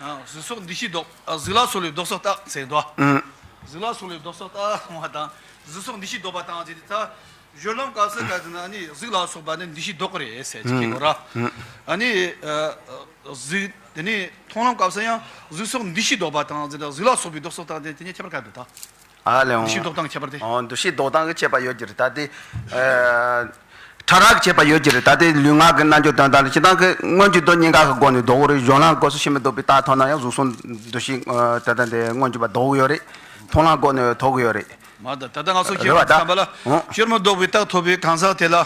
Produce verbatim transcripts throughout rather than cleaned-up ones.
ཨ། གཟུགས་སོགས་འདུ་ཤེས་ལྡོག་ཨ། གཟུགས་ལ་སོགས་པའི་ལྡོག་སོགས་དག་ཟེར་འདུག་ཨ། ཨང་། གཟུགས་ལ་སོགས་པའི་ལྡོག་སོགས་དག་གསུངས་པ་དང་། གཟུགས་སོགས་འདུ་ཤེས་ལྡོག་པ་དང་ཟེར་དུས་ད། སྦྱོར་ལམ་སྐབས་སུ་ག་ཟེར་ན་ནི་གཟུགས་ལ་སོགས་པ་ནི་འདུ་ཤེས་ལྡོག་གི་རེད་ཟེར་གྱི་གོ་ར། ཨ་ནི་གཟུགས་དེ་ནི་མཐོང་ལམ་སྐབས་སུ་ཡང་གཟུགས་སོགས་འདུ་ཤེས་ལྡོག་པ་དང་ཟེར་ན་གཟུགས་ལ་སོགས་པའི་ལྡོག་སོགས་དག་དེ་དེ་གཉིས་ཁྱད་པར་ག་འདུག་ད། ཨ་ལེ་འོང་། འདུ་ཤེས་ལྡོག་སྟངས་ཁྱད་པར་དེ། འོང་། འདུ་ཤེས་ལྡོག་སྟངས་ཀྱི་ཁྱད་པར་ཡོད་ཀྱི་རེད་ད་དེ། ཕྲ་རགས་ཀྱི་ཁྱད་པར་ཡོད་ཀྱི་རེད་ད་དེ། ལུས་ངག་གི་རྣལ་འབྱོར་དོན་དག་ལ་སྤྱིར་བཏང་གི་མངོན་གྱུར་དོན་གཉིས་ཀ་གི་སྒོ་ནས་ལྡོག་གི་རེད། སྦྱོར་ལམ་སྐབས་སུ་ཕྱི་མ་ལྡོག་པའི་རྟགས་ཐོབ་ན་ཡང་གཟུགས་སོགས་འདུ་ཤེས་ད་ལྟ་འདི་མངོན་གྱུར་པ་ལྡོག་གི་ཡོད་རེད། མཐོང་ལམ་སྒོ་ནས་ཐོབ་གི་ཡོད་རེད། མ་ད་ད་ལྟ་ང་ཚོ་རེད་བ་ད། བསམ་པ་ལ། ཨང་། ཕྱི་མ་ལྡོག་པའི་རྟགས་ཐོབ་པའི་གང་ཟག་དེ་ལ།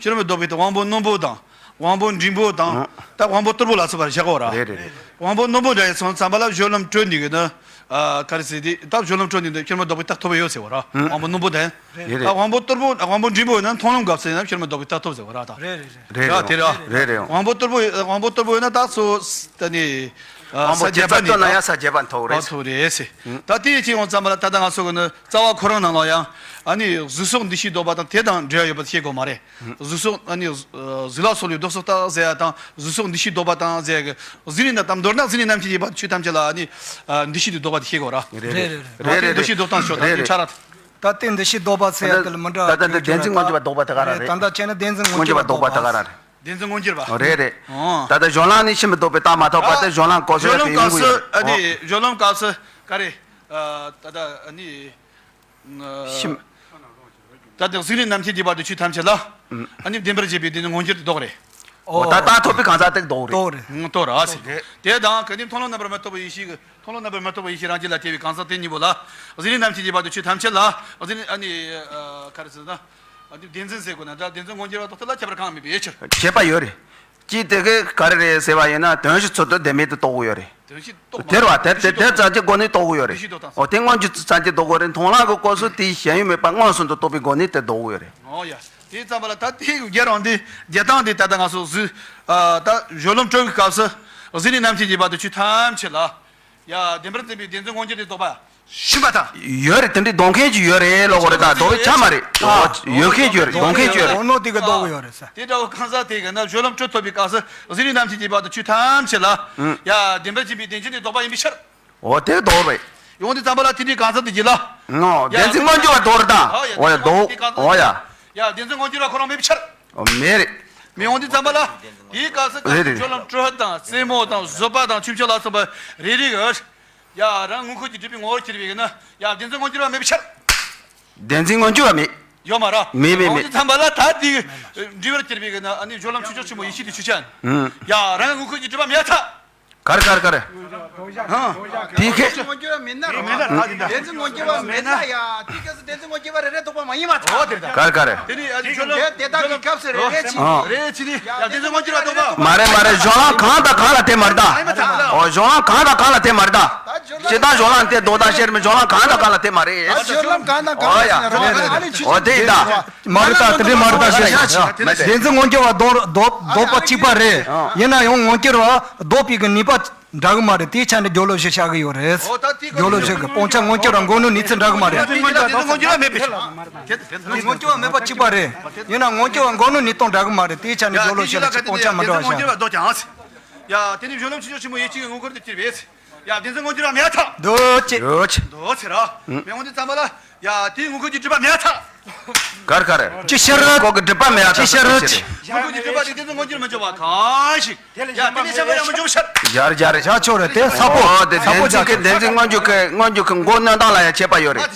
ཕྱི་མ་ལྡོག་པའི་རྟགས་དབང་པོ་རྣོན་པོ་དང་། དབང་པོ་འབྲིང་པོ་དང་། ཨང་། ད་དབང་པོ་རྟུལ་པོ་ལ་སོགས་པར་བཞག་གོ་ར། རེད་རེད་རེད། དབང་པོ་རྣོན་པོ་འདྲ་ཡི་སོང་ཙམ་པ་ལ་སྦྱོར་ལམ་དྲུག་འདི་གི་ནི། ཨ། ག་རེ་ཟེར་དེ་ད་སྦྱོར་ལམ་དྲུག་འདི་ནི་ཕྱི་མ་ལྡོག་པའི་རྟགས་ཐོབ་པ་ཡོད་ཟེར་བ་ར། ཨང་། དབང་པོ་རྣོན་པོ་དེ། རེད་རེད། ད་དབང་པོ་རྟུལ་པོ་དབང་པོ་འབྲིང་པོ་ཡོད་ན་མཐོང་ལམ་སྐབས་སུ་ཡིན་ན་ཕྱི་མ་ལྡོག་པའི་རྟགས་ཐོབ་ཟེར་བ་ར་ད། རེད་རེད་རེད། རེད་རེད། རེད་རེད། དབང་པོ་རྟུལ་པོ་དབང་པོ་རྟུལ་པོ་ཡོད་ན་ད་སོ་ད་ནི། ཨ། དབང་པོ་ས་བརྒྱད་པ་ནི་ད་ཡང་ས་བརྒྱད་པ་ཐོབ་རེད། ཐོབ་རེད་ཟེར། ད་དེ་ཡི་ཕྱིར་ཡོང་ཙམ་པ་ལ་ད་ལྟ་ང་ཚོ་གི་ནི་རྩ་བ་ཁོ་རང་ནང་ལ་ཡང་། ཨ་ནི་གཟུགས་སོགས་འདུ་ཤེས་ལྡོག་པ་དང་དེ་དང་འབྲེལ་བ་ཡོད་པ་ཤེས་དགོས་མ་རེད། གཟུགས་སོགས་ཨ་ནི་གཟུགས་ལ་སོགས་པའི་ལྡོག་སོགས་དག་ཟེར་ཡ་དང་གཟུགས་སོགས་འདུ་ཤེས་ལྡོག་པ་དང་ཟེར་ཡ་གི་གཟུགས་ནི་ན་དམ་མདོར་ན་གཟུགས་ནི་རྣམ་མཁྱེན་གྱི་བར་དུ་ཆོས་ཐམས་ཅད་ལ་ཨ་ནི་འདུ་ཤེས་དེ་ལྡོག་པ་དེ་ཤེས་དགོས་ར། རེད་རེད་རེད། འདུ་ཤེས་ལྡོག་སྟངས་ཤོད་དང་དེ་ཕྲ་ར། ད་ལྟའི་འདུ་ཤེས་ལྡོག་པ་ཟེར་ཡ་དེ་ལ་མི་འདྲ་བ་ད་ལྟ་འདི་བདེན་འཛིན་མངོན་གྱུར་པ་ལྡོག་པ་དེ་ག་ར་རེད། ད་ལྟ་བྱས་ན་བདེན་འཛིན་མངོན་གྱུར་པ་ལྡོག་པ་དེ་ག་ར་རེད། བདེན་འཛིན་མངོན་གྱུར་པ། རེད་རེད། ད་ལྟ་སྦྱོར་ལམ་ནི་ཕྱི་མ་ལྡོག་པའི་རྟགས་མ་ཐོབ་བར་དུ་སྦྱོར་ལམ་གོ་ས་ཡོད་པའི་ཡོང་གི་ཡོད་རེད། སྦྱོར་ལམ་སྐབས་སུ་ག་རེ། ད་ལྟ་ཨ་ནི། ཕྱི་མ། ད་ལྟ་གཟུགས་ནི་རྣམ་མཁྱེན་གྱི་བར་དུ་ཆོས་ཐམས་ཅད་ལ། ཨ་ནི་བདེན་པར་འབྱེད་པའི་བདེན་འཛིན་མངོན་གྱུར་དེ་ལྡོག་རེད། འོ་ད་རྟགས་ཐོབ་པའི་གང་ཟག་དེ་ལྡོག་རེད། ལྡོག་རེད། ལྡོག་རེད་ཟེར། དེ་དང་གལ་ཏེ་མཐོང་ལམ་རྣམ་པར་མི་རྟོག་པའི་ཡེ་ཤེས་ཀྱི་མཐོང་ལམ་རྣམ་པར་མི་རྟོག་པའི་ཡེ་ཤེས་རང་རྒྱུད་ལ་ཐེ་བའི་གང་ཟག་དེ་གཉིས་པོ་ལ། གཟུགས་ནི་རྣམ་མཁྱེན་གྱི་བར་དུ་ཆོས་ཐམས་ཅད་ལ། གཟུགས་ནི་ཨ་ནི། ག་རེ་ཟེར་ན། ཨ་ནི་བདེན་འཛིན་ཟེར་དགོས་ན་ད་བདེན་འཛིན་མངོན་གྱུར་པ་ལྡོག་སྟངས་ལ་ཁྱད་པར་གང་མེད་པའི་ཕྱིར། ཁྱད་པར་ཡོད་རེད། ཅི་དེ་གའི་ག་རེ་རེད་ཟེར་བ་ཡིན་ན་དོན་གཞི་ཚུལ་དུ་བདེན་མེད་དུ་རྟོགས་ཀྱི་ཡོད་རེད། དོན་གཞི་རྟོགས་མ། དེར་བ་དེར་དེ་དེ་ཙམ་གྱི་སྒོ་ནས་རྟོགས་ཀྱི་ཡོད་རེད། འདུ་ཤེས་ལྡོག་སྟངས། འོ་དེ་མངོན་གྱུར་ཙམ་གྱི་རྟོགས་ཀྱི་ཡོད་རེད། མཐོང་ལམ་གྱི་སྐབས་སུ་དེའི་ཞེན་ཡུལ་མེད་པ་མངོན་སུམ་དུ་རྟོགས་པའི་སྒོ་ནས་དེ་རྟོགས་ཀྱི་ཡོད་རེད། འོ་ཡ། དེ་ཙམ་པ་ལ་ད་དེ་རྒྱལ་རང་དེ་རྒྱལ་སྟངས་དེ་ད་ལྟ་ང་ཚོ་གཟུགས། ཨ། ད་སྦྱོར་ལམ་དྲུག་གི་སྐབས་སུ་གཟུགས་ནི་རྣམ་མཁྱེན་གྱི་བར་དུ་ཆོས་ཐམས་ཅད་ལ། ཡ། བདེན་པར་འཛིན་པའི་བདེན་འཛིན་མངོན་གྱུར་དེ་ལྡོག་པ་ཤེས་པ་དང་། ཡོད་རེད། དེ་འདྲའི་ལྡོག་མཁན་ཅིག་ཡོད་རེད་ལབ་དགོས་རེད་ད། ལྡོག་པའི་ཆ་མ་རེད། ཨ། ཡོད་མཁན་ཅིག་ཡོད་རེད། ལྡོག་མཁན་ཅིག་ཡོད་རེད། ནོར་དེ་ག་ལྡོག་གི་ཡོད་རེད་ས། དེ་འདྲ་བོ་གང་ཟག་དེ་ག་ན་སྦྱོར་ལམ་དྲུག་ཐོབ་པའི་སྐབས་སུ་གཟུགས་ནི་རྣམ་མཁྱེན་གྱི་བར་དུ་ཆོས་ཐམས་ཅད་ལ། ཡ། བདེན་པར་འཛིན་པའི་བདེན་འཛིན་དེ་ལྡོག་པ་ཡིན་པའི་ཕྱིར། འོ་དེ་ལྡོག་རེད། ཡོང་དུས་ཙམ་པ་ལ་དེ་འདྲའི་གང་ཟག་དེ་གྱིས་ལ། ནོ། ཡ། བདེན་འཛིན་མངོན་གྱུར་པ་ལྡོག་རེད་ད། ཨོ་ཡ། ལྡོག། ཨོ་ཡ། ཡ། བདེན་འཛིན་མངོན་གྱུར་པ་ཁོ་རང་མེད་པའི་ཕྱིར། ཨོ་མེད་རེད། མི་ཡོང་དུས་ཙམ་པ་ལ། དེའི་སྐབས་སུ་རེད་རེད། སྦྱོར་ལམ་དྲུག་དང་རྩེ་མོ་དང་བཟོད་པ་དང་ཆོས་མཆོག་ལ་སོགས་པ་རེ་རེ་གི། ཡ། རང་མངོན་ཤེས་ཀྱིས་གྲུབ་པའི་ངོ་བོར་གྱུར་པའི་གི་ནི། ཡ། བདེན་འཛིན་མངོན་གྱུར་པ་མེད་པའི་ཕྱིར། བདེན་འཛིན་མངོན་གྱུར་པ་མེད། ཡོད་མ་རེད། མེད་མེད་མེད། ཡོང་དུས་ཙམ་པ་ལ་ད་དེ་འབྲས་བུར་གྱུར་པའི་གི་ནི་ཨ་ནི་སྦྱོར་ལམ་ཆོས་མཆོག་ཆེན་པོ་ཡེ་ཤེས་དེ་ཆོས་ཅན། ཡ། རང་མངོན་ཤེས་ཀྱིས་གྲུབ་པ་མེད་ཐལ། ག་རེ་ག་རེ་ག་རེ། ཧང་། དེའི་ཁེ། བདེན་འཛིན་མངོན་གྱུར་བ་མེད་ན་ར། བདེན་འཛིན་མངོན་གྱུར་བ་མེད་ན་ཡ། དེའི་སྐབས་སུ་བདེན་འཛིན་མངོན་གྱུར་བ་རེ་རེ་ལྡོག་པ་མ་ཡིན་པ་ཐལ། ག་རེ་ག་རེ། དེ་ནི་ཨ་ནི་སྦྱོར་ལམ། དེ་དེ་དག་གི་སྐབས་སུ་རེ་རེ་ཅིག་ཨ། རེ་ཅིག་ནི་ཡ་བདེན་འཛིན་མངོན་གྱུར་བ་ལྡོག་པ། མ་རེད་མ་རེད། སྦྱོར་ལམ་གང་དང་གང་ལ་དེ་མ་རེད་ད། ཨོ་སྦྱོར་ལམ་གང་དང་གང་ལ་དེ་མ་རེད་ད། སྤྱིར་བཏང་སྦྱོར་ལམ་དེ་ལྡོག་སྟངས་བཤད་མི་སྦྱོར་ལམ་གང་དང་གང་ལ་དེ་མ་རེད། ཨ། སྦྱོར་ལམ་གང་དང་གང་ལ་དེ་མ་རེད། ཨོ་དེ་ཡིན་ད། མ་རེད་ད། དེ་འདྲའི་མ་རེད་ད་ཟེར། བདེན་འཛིན་མངོན་གྱུར་བ་ལྡོག་ལྡོག་ལྡོག་པ་གཅིག་པ་རེད། ཡིན་ན་ཡང་མངོན་གྱུར་བ་ལྡོག་པའི་གི་ནུས་པ་འདྲ་གི་མ་རེད། དེའི་ཆ་ནས་སྦྱོར་ལམ་བཞི་བཞག་གི་ཡོད་རེད། སྦྱོར་ལམ་བཞི་གི་སྤང་བྱ་མངོན་གྱུར་བ་འགོག་ནུས་ནུས་ཚད་འདྲ་གི་མ་རེད། མངོན་གྱུར་བ་མེད་པ་གཅིག་པ་རེད། ཡིན་ན་མངོན་གྱུར་བ་མེད་པ་གཅིག་པ་རེད། དེའི་ཆ་ནས་སྦྱོར་ལམ་བཞི་བཞག་གི་སྤང་བྱ་མི་འདྲ་བ་བཞག་ཡ། དེ་ནི་སྦྱོར་ལམ་ཆོས་མཆོག་ཆེན་པོ་ཡེ་ཤེས་ཀྱི་དངོས་འཁོར་དུ་གྱུར་པས། ཡ། བདེན་འཛིན་མངོན་གྱུར་བ་མེད་ཐལ། འདོད་ཅེས། འདོད་ཅེས་ར། མི་འོང་དུས་ཙམ་པ་ལ། ཡ། དེའི་དངོས་འཁོར་གྱི་སྒྲིབ་པ་མེད་ཐལ། ག་རེ་ག་རེ། ཅི་ཕྱིར། དངོས་འཁོར་གྱི་སྒྲིབ་པ་མེད་ཐལ། ཅི་ཕྱིར། དངོས་འཁོར་གྱི་སྒྲིབ་པ་དེ་བདེན་འཛིན་མངོན་གྱུར་མི་འབྱུང་བ་གང་ཞིག་ཡ། དེ་ནི་ཤེས་པ་ཡང་མི་འབྱུང་ཕྱིར། ཡར་རྒྱ་རེ་བྱ་ཆོག་རེད་དེ་ས་པོ། ཨོ་དེ་ས་པོ་བདེན་འཛིན་གྱི་བདེན་འཛིན་མངོན་གྱུར་གྱི་མངོན་གྱུར་གྱི་མགོ་གནོན་སྟངས་ལ་ཡང་ཁྱད་པར་ཡོད་རེད། ཨ།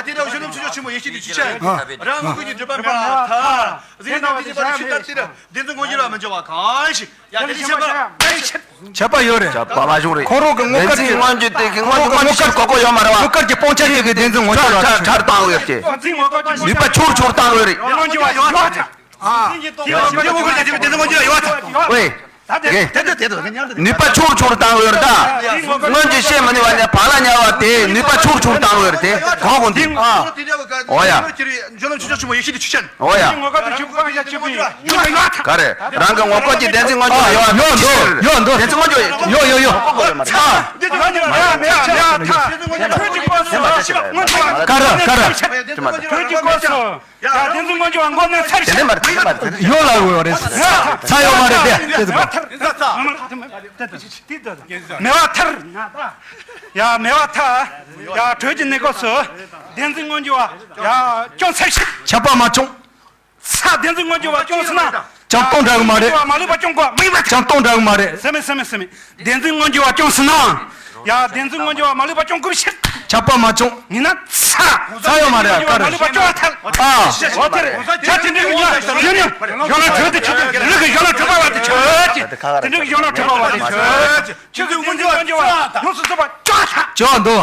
དེ་ལྟ་བུ་སྦྱོར་ལམ་ཆོས་མཆོག་ཆེན་པོ་ཡེ་ཤེས་དེ་ཆོས་ཅན། རང་དངོས་འཁོར་གྱི་སྒྲིབ་པ་མེད་པར་ཐལ། གཟུགས་ནི་རྣམ་མཁྱེན་གྱི་བར་དུ་ཆོས་ཐམས་ཅད་བདེན་འཛིན་མངོན་གྱུར་བ་མི་འབྱུང་བ་གང་ཞིག་ཡ། དེ་ནི་ཁྱད་པར་མེད་ཕྱིར། ཁྱད་པར་ཡོད་རེད། ཁྱད་པར་མ་བྱུང་རེད། ཁོ་རང་གི་དངོས་བདེན་འཁོར་གྱི། འཛིན་མངོན་གྱུར་དེ་གི་མངོན་གྱུར་མངོན་གྱུར་ཞིག་གོ་གོ་ཡོད་མ་རེད་བ། དངོས་འཁོར་གྱི་སྤང་བྱ་ཡོད་ཀྱི་བདེན་འཛིན་མངོན་གྱུར་བ། ཁྲར་ཁྲར་བཏང་ཡོད་ཀྱི། ནུས་པ་ཆུང་རུ་ཆུང་རུ་བཏང་ཡོད་རེད། མངོན་གྱུར་བ་ཡོད་ཐལ། ཨ། དེ་དངོས་འཁོར་གྱི་སྒྲིབ་པ་དེ་མངོན་གྱུར་བ་ཡོད་ཐལ། ཨོའི། དེ་དེ་དེ་དེ་ནུས་པ་ཆུང་རུ་ཆུང་རུ་བཏང་ཡོད་རེད་ད། སྔོན་གྱི་བཤད་མི་ནུས་པ་ནས་བག་ལ་ཉལ་བ་དེ་ནུས་པ་ཆུང་རུ་ཆུང་རུ་བཏང་ཡོད་རེད་དེ། གང་གོ་འདི། ཨ། ཨོ་ཡ། སྦྱོར་ལམ་ཆོས་མཆོག་ཆེན་པོ་ཡེ་ཤེས་དེ་ཆོས་ཅན། ཨོ་ཡ། དེའི་ངོ་སྐལ་དུ་ཞུགས་པ་ཡང་ཆེན་པོ་ཡིན། ག་རེ། རང་གི་ངོ་སྐལ་གྱི་བདེན་འཛིན་མངོན་གྱུར་ཡོད་པ་ཡོད་འདུག་ཡོད་འདུག་བདེན་འཛིན་མངོན་གྱུར་ཡོད་ཡོད་ཡོད། ཡོད་ཡོད་ཡོད། ཡོད་ཡོད་ཡོད། ག་རེ་ག་རེ། དོན་གྱི་སྐབས་སུ་ཡང་བདེན་འཛིན་མངོན་གྱུར་བ་མགོ་གནོན་ཚར་ཞིང་། དེ་འདྲ་མ་རེད། དེ་འདྲ་མ་རེད། ཡོད་ལ་ཡོད་རེད། ཚ་ཡོད་མ་རེད་དེ། དེ་ཚོ། ཐར། མེ་བ་ཐར། ན་ད། ཡ་མེ་བ་ཐར། ཡ་དྲོད་ཀྱི་གནས་སྐབས་སུ། བདེན་འཛིན་མངོན་གྱུར་བ། ཡ་སྐྱོན་ཚར་ཞིག་ཁྱབ་པ་མ་བྱུང་། ས་བདེན་འཛིན་མངོན་གྱུར་བ་སྐྱོན་སྲིད་ན། ཅང་སྟོང་འདྲ་གི་མ་རེད། མ་ལུས་པ་སྐྱོན་དགོས་མིན་པ། ཅང་སྟོང་འདྲ་གི་མ་རེད། སེམས་མེད་སེམས་མེད་སེམས་མེད། བདེན་འཛིན་མངོན་གྱུར་བ་སྐྱོན་སྲིད་ན། ཡ་བདེན་འཛིན་མངོན་གྱུར་བ་མ་ལུས་པ་སྐྱོན་དགོས་པའི་ཕྱིར། ཁྱབ་པ་མ་བྱུང་། ཡིན་ན་ཚ། ཚ་ཡོད་མ་རེད་ཀ་རེད། མ་ལུས་པ་སྐྱོན་བ་ཐལ། ཨ། འོ་དེ་རེད། ཡ་དེ་འདྲའི་གི་ཡོན་ཡོན་ཡོན་ལ་གྲོལ་དུ་ཆུད་དུ་ལུག་གི་ཡོན་ལ་གྲོལ་པ་བ་དེ་ཆོད་ཅིག་དེ་འདྲའི་གི་ཡོན་ལ་གྲོལ་པ་བ་དེ་ཆོད་ཅིག་ཆོས་ཀྱི་མངོན་གྱུར་བ་ཡོངས་སུ་རྫོགས་པ་བཅོམ་ཐལ། བཅོམ་འདུག་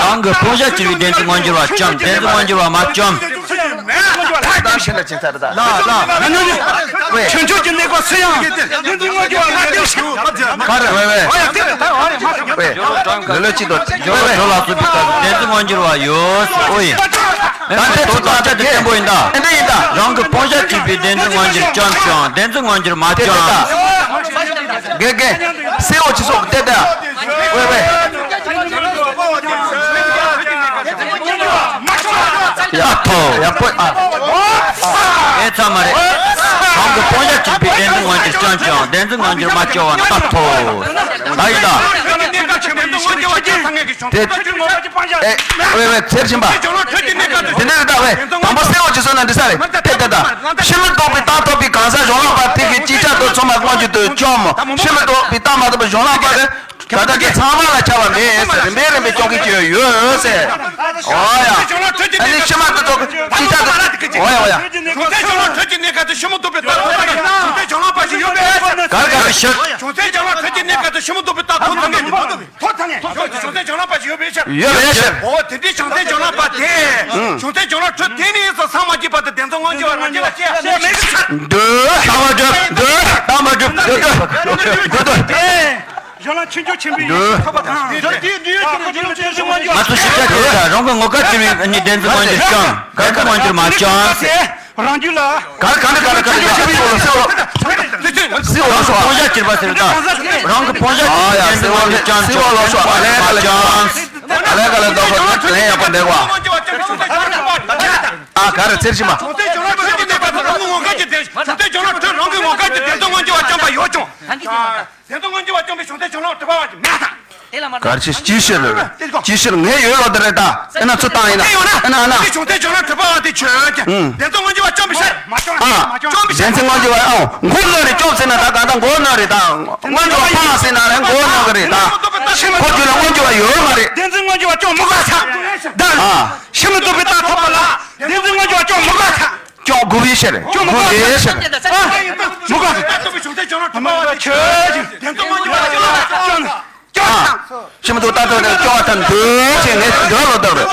རང་གི་ཕོ་བྱ་བྱས་པའི་བདེན་འཛིན་མངོན་གྱུར་བ་བཅོམ། བདེན་འཛིན་མངོན་གྱུར་བ་མ་བཅོམ། ལ་ལ། ཆོས་ཕྱོགས་ཀྱི་གནས་སྐབས་སུ་ཡང་བདེན་འཛིན་མངོན་གྱུར་བ་ལ་བརྟེན་ཞིང་། ག་རེ་ཝེ་ཝེ། ལོ་ལོ་གཅིག་ཏུ་ཇོ་བོ་དྲོད་ལ་སོགས་པའི་སྐབས་སུ་བདེན་འཛིན་མངོན་གྱུར་བ་ཡོད། ཨོ་ཡིན། ད་དེ་ཐུགས་དམ་བཅའ་དེ་བརྟན་པོ་ཡིན་ད། དེ་འདྲ་ཡིན་ད། རང་གི་ཕོ་བྱ་བྱས་པའི་བདེན་འཛིན་མངོན་གྱུར་བཅོམ་བྱུང་། བདེན་འཛིན་མངོན་གྱུར་མ་བཅོམ། དགེ་རྒན། སེའུ་ཅི་སོགས་བལྟས་ད། ཝེ་ཝེ། ཡ་ཐོ། ཡ་པོ་ཨ། ཨེ་ཚ་མ་རེད། གང་གི་ཕོ་བྱ་གཅིག་པའི་བདེན་འཛིན་མངོན་གྱུར་བཅོམ་བྱུང་། བདེན་འཛིན་མངོན་གྱུར་མ་བཅོམ་པ་ད་ཐོ། ད་ཡིན་ད། དེ། ཨེ། ཝེ་ཝེ་ཚེར་ཕྱིན་པ། དེ་འདྲ་རེད་ད་ཝེ། དང་པོ་སེའུ་ཅི་སོགས་ན་འདི་ས་རེད་དེ་དེ་ད། ཕྱི་མི་སྡོད་པའི་རྟགས་ཐོབ་པའི་གང་ཟག་གཞན་ལ་བར་དེ་གི་ཅིག་ཆར་དུ་ཚང་མ་མངོན་གྱུར་དུ་བཅོམ། ཕྱི་མི་སྡོད་པའི་རྟགས་མ་ཐོབ་པའི་གཞན་ལ་བར་དེ། ད་ལྟ་གི་ཚང་མ་ལ་ཁྱབ་པ་མེད་ཟེར། རིམ་པས་རིམ་པས་སྐྱོང་གི་ཅིག་ཡོད་ཟེར། ཨོ་ཡ། ཨ་ནི་ཕྱི་མ་དེ་ཚོ་ཅི་ཆ་གི། ཨོ་ཡ་ཨོ་ཡ། བྱུང་ཚད་བྱུང་ལ་འཕྲོད་ཀྱི་གནས་སྐབས་སུ་ཕྱི་མི་སྡོད་པའི་རྟགས་ཐོབ་ཚང་གི། བྱུང་ཚད་བྱུང་ལ་བར་ཞིག་ཡོད་པས། ག་རེ་ག་རེ་ཤོད། བྱུང་ཚད་བྱུང་ལ་འཕྲོད་ཀྱི་གནས་སྐབས་སུ་ཕྱི་མི་སྡོད་པའི་རྟགས་ཐོབ་ཚང་གི། ཐོབ་ཚང་གི། བྱུང་ཚད་བྱུང་ལ་བར་ཞིག་ཡོད་པའི་ཕྱིར། ཡོད་པའི་ཕྱིར། འོ་དེ་འདྲའི་བྱུང་ཚད་བྱུང་ལ་བར་དེ། བྱུང་ཚད་བྱུང་ལ་འཕྲོད་དེ་ནི་ཡིན་ས་སངས་མ་རྒྱས་བར་དུ་བདེན་འཛིན་མངོན་གྱུར་བ་རང་རྒྱུད་ལ་སྐྱེ་ཡ་མེད་པའི་ཕྱིར། འདོད། རྟགས་མ་གྲུབ། འདོད། རྟགས་མ་གྲུབ། འདོད། འདོད། གཞན་ལ་ཆོས་འབྱུང་ཆེན་པོའི་ཡེ་ཤེས་ཐོབ་པ་དང་། ང་ཚོ་ཞིབ་ཆ་དེ་ལ་རང་གི་ངོ་སྐལ་ཆེ་བའི་གཉིས་བདེན་འཛིན་མངོན་གྱུར་བཅོམ། གལ་ཏེ་མངོན་གྱུར་མ་བཅོམ། རང་རྒྱུད་ལ། ག་རེ་ག་རེ་ག་རེ་ག་རེ་ཡ། སེའུ་ལ་སེའུ་ལ། སེའུ་ལ་སོགས། ཕོ་བྱ་གཅིག་པ་ཟེར་ད། རང་གི་ཕོ་བྱ་གཅིག་པའི་བདེན་འཛིན་མངོན་གྱུར་བཅོམ། སེའུ་ལ་སོགས། ལས་ཀ་ལ་བཅོམ། ལས་ཀ་ལ་འདོགས་པ་ལས་ཡག་པོ་འདེགས་པ། ཨ་ག་རེ་ཚེར་ཕྱིན་པ། བྱུང་ཚད་བྱུང་ལ་འཕྲོད་ཀྱི་གནས་སྐབས་སུ་རང་གི་ངོ་སྐལ་གྱི་བདེན། བྱུང་ཚད་བྱུང་ལ་འཕྲོད་རང་གི་ངོ་སྐལ་གྱི་བདེན་འཛིན་མངོན་གྱུར་བ་བཅོམ་པ་ཡོད་ཀྱང་། བདེན་འཛིན་མངོན་གྱུར་བ་བཅོམ་པའི་བྱུང་ཚད་བྱུང་ལ་འཕྲོད་པ་བ་ཞིག་མེད་དང་། ག་རེ་ཅི་ཅི་ཕྱིར། ཅི་ཕྱིར་ངས་ཡོད་ལོ་དེ་རེད་ད། ཨེ་ན་ཚུར་བཏང་ཡིན་ན། ཨེ་ན་ཨེ་ན། བྱུང་ཚད་བྱུང་ལ་འཕྲོད་པ་བ་དེ་ཆོས་ཀྱང་། བདེན་འཛིན་མངོན་གྱུར་བ་བཅོམ་པའི་ཕྱིར། ཨ། བཅོམ་པའི་ཕྱིར། བདེན་འཛིན་མངོན་གྱུར་བ་ཨང་མགོ་གནོན་རེད། བཅོམ་ཟེར་ན་ད་གང་ལྟར་མགོ་གནོན་རེད་ད། མངོན་གྱུར་བ་འཕངས་ཟེར་ན་རེད། མགོ་གནོན་གི་རེད་ད། ཁོ་རྒྱུད་ལ་མངོན་གྱུར་བ་ཡོད་མ་རེད། བདེན་འཛིན་མངོན་གྱུར་བ་བཅོམ་མི་དགོས་ས། ད། ཨ། ཕྱི་མི་སྡོད་པའི་རྟགས་ཐོབ་པ་ལ་བདེན་འཛིན་མངོན་གྱུར་བ་བཅོམ་མི་དགོས་ས། སྐྱོང་དགོས་པའི་ཕྱིར། སྐྱོང་མི་དགོས་པའི་ཕྱིར། ཨ། མི་དགོས། ཆོས་ཀྱི། ཨ། ཕྱི་མི་སྡོད་རྟགས་ཐོབ་ནས་སྐྱོང་བ་དང་འདོད་ཅེས་ངས་འདོད་ལོ་བཏགས་རེད།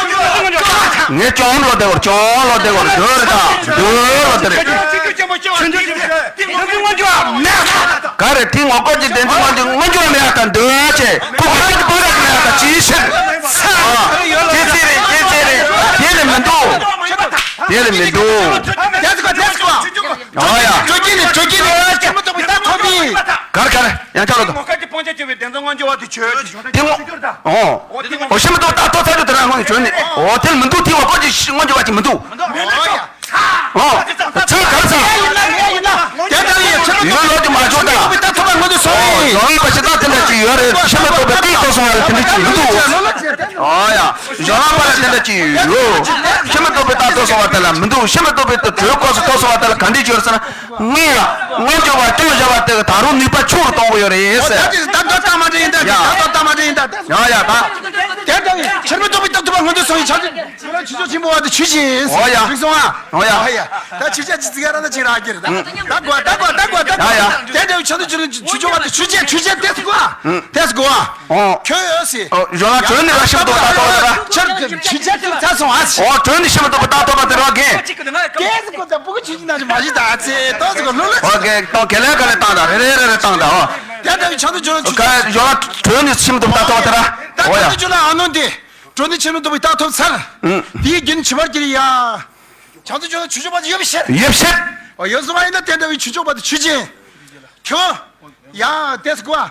ངས་སྐྱོང་ལོ་བཏགས་རེད། སྐྱོང་ལོ་བཏགས་རེད། འདོད་རེད་ད། འདོད་ལོ་བཏགས་རེད། ག་རེ་དེ་ངོ་སྐལ་གྱི་བདེན་འཛིན་མངོན་གྱུར་མངོན་གྱུར་མེད་པ་དང་འདོད་ཅེས་ཁོ་ཁོ་རང་གི་བུ་ར་གི་མེད་པ་དང་ཅིའི་ཕྱིར། ཨ། སྐྱེ་ཚེ་རེད། སྐྱེ་ཚེ་རེད། དེ་ལས་མི་འདུག་དེ་ལས་མི་འདུག་ཨ་ཡ། ཆོས་ཀྱི་ནི་ཆོས་ཀྱི་ནི་ཆོས་མི་རྟོགས་པའི་རྟགས་ཐོབ་པས། གར་གར་ཡང་ཆགས་ལོ་དང་། ངོ་སྐལ་གྱི་སྤང་བྱ་སྐྱེ་བའི་བདེན་འཛིན་མངོན་གྱུར་བ་དེ་ཆོས་ཀྱི་བྱུང་ཚད་ཆོས་ཀྱི་འགྱུར་དང་། ཨོ། འོ་དེ་ངོ་ཨོ་ཤི་མི་འདུག་རྟགས་ཐོབ་ཚར་དུས་དེ་རང་ངོས་ནས་བྱོན་ནས། ཨོ་དེ་ལ་མི་འདུག་དེ་འོ་སྐོར་གྱི་མངོན་གྱུར་བ་ཅིག་མི་འདུག་མི་འདུག་མི་འདུག་ཨོ། ཚུར་གར་ཚར། དེ་ལྟར་ཡིན་ཕྱིར་མི་ཡོད་ལོག་གི་མ་བྱུང་དང་། རྟགས་ཐོབ་པ་མངོན་དུ་སོང་བས། ཡོང་བ་ཞེ་དྲག་དེ་འདྲ་ཅིག་ཡོད་རེད། ཤི་མི་ཐུབ་པའི་རྟགས་ཐོབ་སོང་བ་ལ་དེ་འདྲ་ཅིག་མི་འདུག་ཨོ་ཡ། ཡོང་བ་ལ་དེ་འདྲ་ཅིག་ཡོད། ཤི་མི་ཐུབ་པའི་རྟགས་ཐོབ་སོང་བ་དེ་ལ་མི་འདུག་ཤི་མི་ཐུབ་པའི་དྲོད་སྐོར་སུ་ཐོབ་སོང་བ་དེ་ལ་ག་འདྲ་ཅིག་ཡོད་ཟེར་ན། དངོས་ལ་མངོན་གྱུར་བ་སྐྱོང་བཞག་པ་དེ་གི་ད་རུང་ནུས་པ་ཆུང་རུ་གཏོང་གི་ཡོད་རེད་ཟེར། ད་ལྟ་ལྟ་མ་འདྲ་ཡིན་ད། ཡ། ད་ལྟ་ལྟ་མ་འདྲ་ཡིན་ད། ཡ་ཡ་ད། དེ་ལྟ་བུའི་ཕྱིར་མི་ལྡོག་པའི་རྟགས་ཐོབ་པ་མངོན་དུ་སོང་བའི་ཕྱིར། ཆོས་ཆོས་ཆེན་པོ་བ་དེ་ཆོས་ཅན། འོ་ཡ། རིག་སོང་ཨ། འོ་ཡ། ད་ཆོས་ཅན་གྱི་ཚིག་ར་ན་ཅིག་ར་གི་རེད་ད། ད་གོ་ད་གོ་ད་གོ་ད་གོ་ཡ་ཡ། དེ་འདྲ་བའི་ཕྱིར་དུ་ཆོས་ཆོས་བ་དེ་ཆོས་ཅན། ཆོས་ཅན་དེ་སུ་གོ་ཨ། དེ་སུ་གོ་ཨ། ཨོ། གཞན་ལ་གྲོལ་ནས་ར་ཤི་མི་ཐུབ་པའི་རྟགས་ཐོབ་པ་དེ་ར། ཆར་ཆུ་ཆ་དེ་ཚ་སོང་ཨ་ཚེ། ཨོ་གྲོལ་ནས་ཤི་མི་ཐུབ་པའི་རྟགས་ཐོབ་པ་དེ་ར་གན། གན་ཟེར་གོ་ད་ཕྲུ་གུ་ཆུ་ཆུ་ན་ཆུ་མ་ཤི་ད་ཨ་ཚེ་ཏོ་ཟེར་གོ་ལོ་ལོ། ཨོ་གན་ཏོ་གན་ལེ་གན་ལེ་བཏང་ད་རེ་རེ་རེ་རེ་བཏང་ད་ཨོ། དེ་ལྟ་བུའི་ཆར་དུ་ཆུ་ཆུ། ག་གཞན་ལ་གྲོལ་ནས་ཤི་མི་ཐུབ་པའི་རྟགས་ཐོབ་པ་དེ་ར། ད་ཨོ་ཡ། ཆར་དུ་ཆུ་ལ་ཨ་ནོ་འདི་གྲོལ་ནས་ཤི་མི་ཐུབ་པའི་རྟགས་ཐོབ་ཚར། དེའི་རྒྱུན་ཆུ་བར་གྱུར་ཡ། ཆར་དུ་ཆུ་ལ་ཆུ་ཆུ་བ་ཡོད་པའི་ཕྱིར། ཡོད་ཕྱིར། ཨོ་ཡོད་སོང་བ་ཡིན་ན་དེ་ལྟ་བུའི་ཆུ་ཆུ་བ་དེ་ཆོས་ཅན། ཁྱོད། ཡ། དེ་སུ་གོ་ཨ།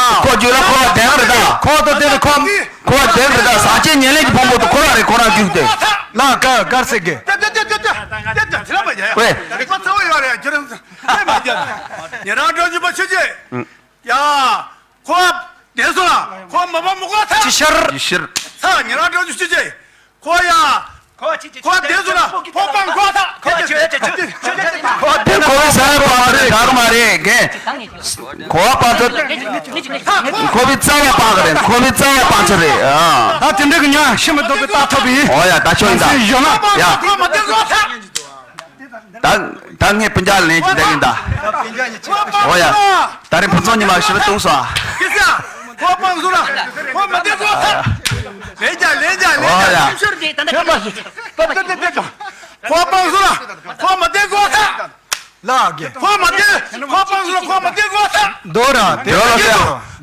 ཁོ་རྒྱུད་ལ་ཁོ་བ་བདེན་རེད་ད། ཁོ་ད་དེ་ནི་ཁོ། ཁོ་བ་བདེན་རེད་ད། ཟག་བཅས་ཉེར་ལེན་གྱི་ཕུང་པོ་དུ་ཁོ་རང་རེད། ཁོ་རང་རྒྱུད་དེ། ལ་ཀ་དཀར་སེ་གེ། ཀྱ་ཀྱ་ཀྱ་ཀྱ་ཀྱ་ཀྱ་ཀྱ་ཁྱེད་རང་པ་ཡ། ཝེ། རིག་པ་ཚ་བོ་ཡོད་རེད། ཁྱེད་རང་ཚོ་ཨེ་མ་རྒྱབ། ཉེ་རང་འགྲོ་རྒྱུ་པ་ཆུ་ཆེ། ཡ། ཁོ་བ་བདེན་སོང་ལ། ཁོ་མ་པ་མུ་ཀ་ཐ། ཅི་ཤར། ཅི་ཤར། ཚ་ཉེ་རང་འགྲོ་རྒྱུ་ཆུ་ཆེ། ཁོ་ཡ། ཁོ་བ་བདེན་སོང་ལ། ཁོ་པང་ཁོ་ཐ། ཁོ་བ་ཆུ་ཆུ་ཆུ་ཆུ། ཁོ་བ་བདེན་ཁོ་བའི་ས་ཡ་པང་རེད། དག་མ་རེད་གན། ཁོ་བ་པང་ཚོ། ཁོ་བའི་རྩ་བ་པང་རེད། ཁོ་བའི་རྩ་བ་པང་ཆེ་རེད་ཨ། ད་དེ་འདྲ་གི་ཉ་ཤི་མི་ཐུབ་པའི་རྟགས་ཐོབ་པའི། ཨོ་ཡ་ད་ཆོག་ཡིན་ད། ཡོད་ན། ཡ། ཁོ་མ་བདེན་ཁོ་ཐ། ད་ད་ངས་སྤུན་ཀྱག་ལེན་གྱི་འདེགས་ཡིན་ད། ཨོ་ཡ། ད་རེས་ཕུན་ཚོགས་ཉི་མ་ཤི་བ་བཏུང་སོང་ཨ། ཁོ་པང་སོང་ལ། ཁོ་མ་བདེན་ཁོ་ཐ། ལེན་རྒྱ་ལེན་རྒྱ་ལེན་ཨོ་ཡ། རྒྱ། ཁོ་པང་སོང་ལ། ཁོ་མ་བདེན་ཁོ་ཐ། ལགས་ཀྱི། ཁོ་མ་བདེན། ཁོ་པང་སོང་ལ། ཁོ་མ་བདེན་ཁོ་ཐ། རྡོ་ར་དེ་ར་ཀྱི་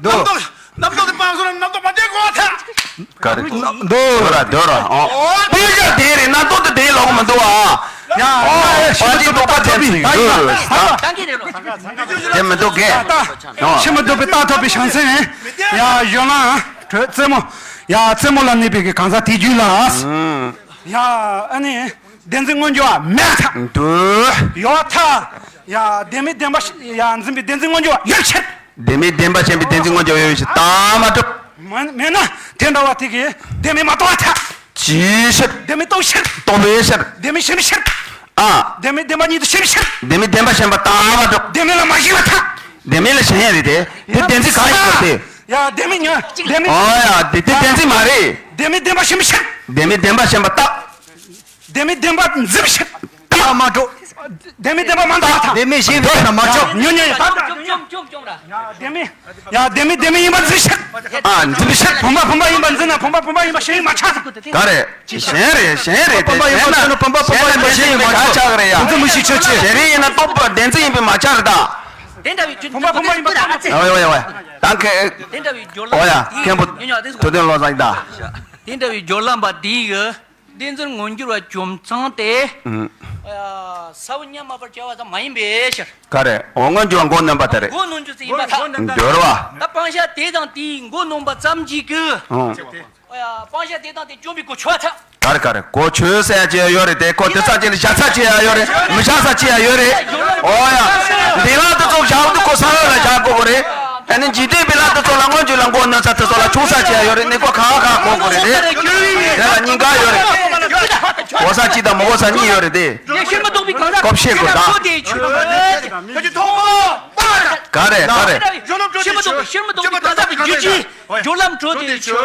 རྡོ། རྣམ་རྟོག་རྣམ་རྟོག་དེ་པང་སོང་ལ། རྣམ་རྟོག་མ་བདེན་ཁོ་ཐ། ག་རེ། རྡོ་ར་རྡོ་ར་ཨོ། ཨོ་ཡ་དེ་རེད། རྣམ་རྟོག་དེ་དེ་ལོག་མི་འདུག་ཨ། ཡ། ཨོ་ཨ་ཤི་པ་ཅིག་རྟོག་པ་ཐེབས་ཚིག་ཡོད་ད། དེ་མི་འདུག་གས། ཨོ། ཤི་མི་འདུག་པའི་རྟགས་ཐོབ་པའི་བྱང་སེམས། ཡ་ཡོད་ན་དྲོད་རྩེ་མོ། ཡ། རྩེད་མོ་ལ་གནས་པའི་གི་གང་ཟག་དེ་རྒྱུད་ལ། ཨུམ། ཡ། ཨ་ནི། བདེན་འཛིན་མངོན་གྱུར་བ་མེད་ཐལ། འདུག་ཡོད་ཐལ། ཡ། བདེན་མེད་བདེན་པ་ཞི། ཡ། འཛིན་པའི་བདེན་འཛིན་མངོན་གྱུར་བ་ཡོད་ཕྱིར། བདེན་མེད་བདེན་པ་ཞེན་པའི་བདེན་འཛིན་མངོན་གྱུར་བ་ཡོད་ཕྱིར། རྟགས་མ་གྲུབ། མ་མེད་ན་དེ་འདྲ་བ་དེ་གིས་བདེན་མེད་མ་རྟོགས་པར་ཐལ། ཅིའི་ཕྱིར། བདེན་མེད་རྟོགས་ཕྱིར། རྟོགས་པའི་ཕྱིར། བདེན་མེད་ཞེན་པའི་ཕྱིར། ཨ། བདེན་མེད་བདེན་པ་ཉིད་དུ་ཞེན་པའི་ཕྱིར། བདེན་མེད་བདེན་པ་ཞེན་པ་རྟགས་མ་གྲུབ། བདེན་མེད་ལ་མ་ཞེན་པར་ཐལ། བདེན་མེད་ལ་ཞེན་ཡ་རེད་དེ། དེ་བདེན་འཛིན་གང་ཡིན་པ་དེ། ཡ། བདེན་མེད་ཉོན། བདེན་མེད། ཨོ་ཡ། དེ་དེ་བདེན་འཛིན་མ་རེད། བདེན་མེད་བདེན་པ་ཞེན་པའི་ཕྱིར། བདེན་མེད་བདེན་པ་ཞེན་པ་རྟགས། བདེན་མེད་བདེན་པ་འཛིན་པའི་ཕྱིར། རྟགས་མ་གྲུབ། བདེན་མེད་བདེན་པ་མ་འཛིན་པར་ཐལ། བདེན་མེད་ཞེན་པས་ན་མ་གྲུབ། ཉོན་ཉོན་ཡ། བདེན་མེད། ཡ། བདེན་མེད་བདེན་མེད་ཡིན་པ་འཛིན་ཕྱིར། ཨ། འཛིན་པའི་ཕྱིར། བུམ་པ་བུམ་པ་ཡིན་པ་འཛིན་ན་བུམ་པ་བུམ་པ་ཡིན་པ་ཞེན་ཡིན་མ་ཆགས་ཟེར། ག་རེ། ཞེན་རེད། ཞེན་རེད་དེ། བུམ་པ་ཡིན་པ་འཛིན་ན་བུམ་པ་བུམ་པ་ཡིན་པ་ཞེན་ཡིན་མ་ཆགས། ཆགས་རེད་ཡ། བུམ་འཛིན་མུ་བཞི་ཆོས་ཅན། ཞེན་རེད་ཡིན་ན་རྟོགས་པ་བདེན་འཛིན་ཡིན་པས་མ་ཆགས་རེད་ད། བུམ་པ་བུམ་པ་ཡིན་པ་འཛིན་ན། ཨོ་ཡ་ཨོ་ཡ། ད་ཁེ། དེ་འདྲ་བའི་སྦྱོར་ཨོ་ཡ། ལམ་དེ། མཁན་པོ། ཉོན་ཉོན་དེ་ཚོ། ཐུབ་བསྟན་བློ་བཟང་ཡིན་ད། དེ་འདྲ་བའི་སྦྱོར་ལམ་པ་དེའི་གི་བདེན་འཛིན་མངོན་གྱུར་བ་བཅོམ་ཚང་སྟེ། ཨུམ། ཨ། ས་བོན་མཉམ་མ་པར་སྦྱར་བ་ཙམ་མ་ཡིན་པའི་ཕྱིར། ག་རེ། འོ། མངོན་གྱུར་བ་མགོ་གནོན་པ་དེ་རེད། མགོ་གནོན་རྒྱུ་ཟེར་ཡིན་པར་ཐལ། འགྱུར་བ། ད་སྤང་བྱ་དེ་དང་དེའི་མགོ་གནོན་པ་ཙམ་གྱིས་ཀྱི། ཨོ། ཨ། སྤང་བྱ་དེ་དང་དེ་བཅོམ་པའི་གོ་ཆོད་ཐལ། ག་རེ་ག་རེ། གོ་ཆོད་ཟེར་ཡ་ཅིག་ཡོད་རེད་དེ། གོ་དེ་ཚ་ཅིག་ལ་བཞག་ཚ་ཅིག་ཡ་ཡོད་རེད། མི་བཞག་ས་ཅིག་ཡ་ཡོད་རེད། ཨོ་ཡ། འདི་ལ་དེ་ཚོ་བཞག་དུས་གོ་ས་ལ་བཞག་དགོས་གོ་རེད། ཨ་ནི་འཇིག་རྟེན་པའི་ལྷ་དེ་ཚོ་ལ། མངོན་གྱུར་ལ་མགོ་གནོན་ས་དེ་ཚོ་ལ་ཆུང་ས་ཅིག་ཡ་ཡོད་རེད། ནི་གོ་གང་གང་གོ་དགོས་རེད་དེ། དེ་ལ་གཉིས་ཀ་ཡོད་རེད། གོ་ས་གཅིག་དང་མི་གོ་ས་གཉིས་ཡོད་རེད་དེ། ལས་ཤེས་མི་རྟོགས་པའི་གང་ཟག་གོ་བཤད་དགོས་ད། ཁྱོད་ཀྱི་ཐོག་མ། ག་རེ་ག་རེ། ཤེས་མི་རྟོགས་པའི། ཤེས་མི་རྟོགས་པའི་གང་ཟག་གི་རྒྱུད་ཀྱི། སྦྱོར་ལམ་གྲོལ་ཏེ་ཆོས།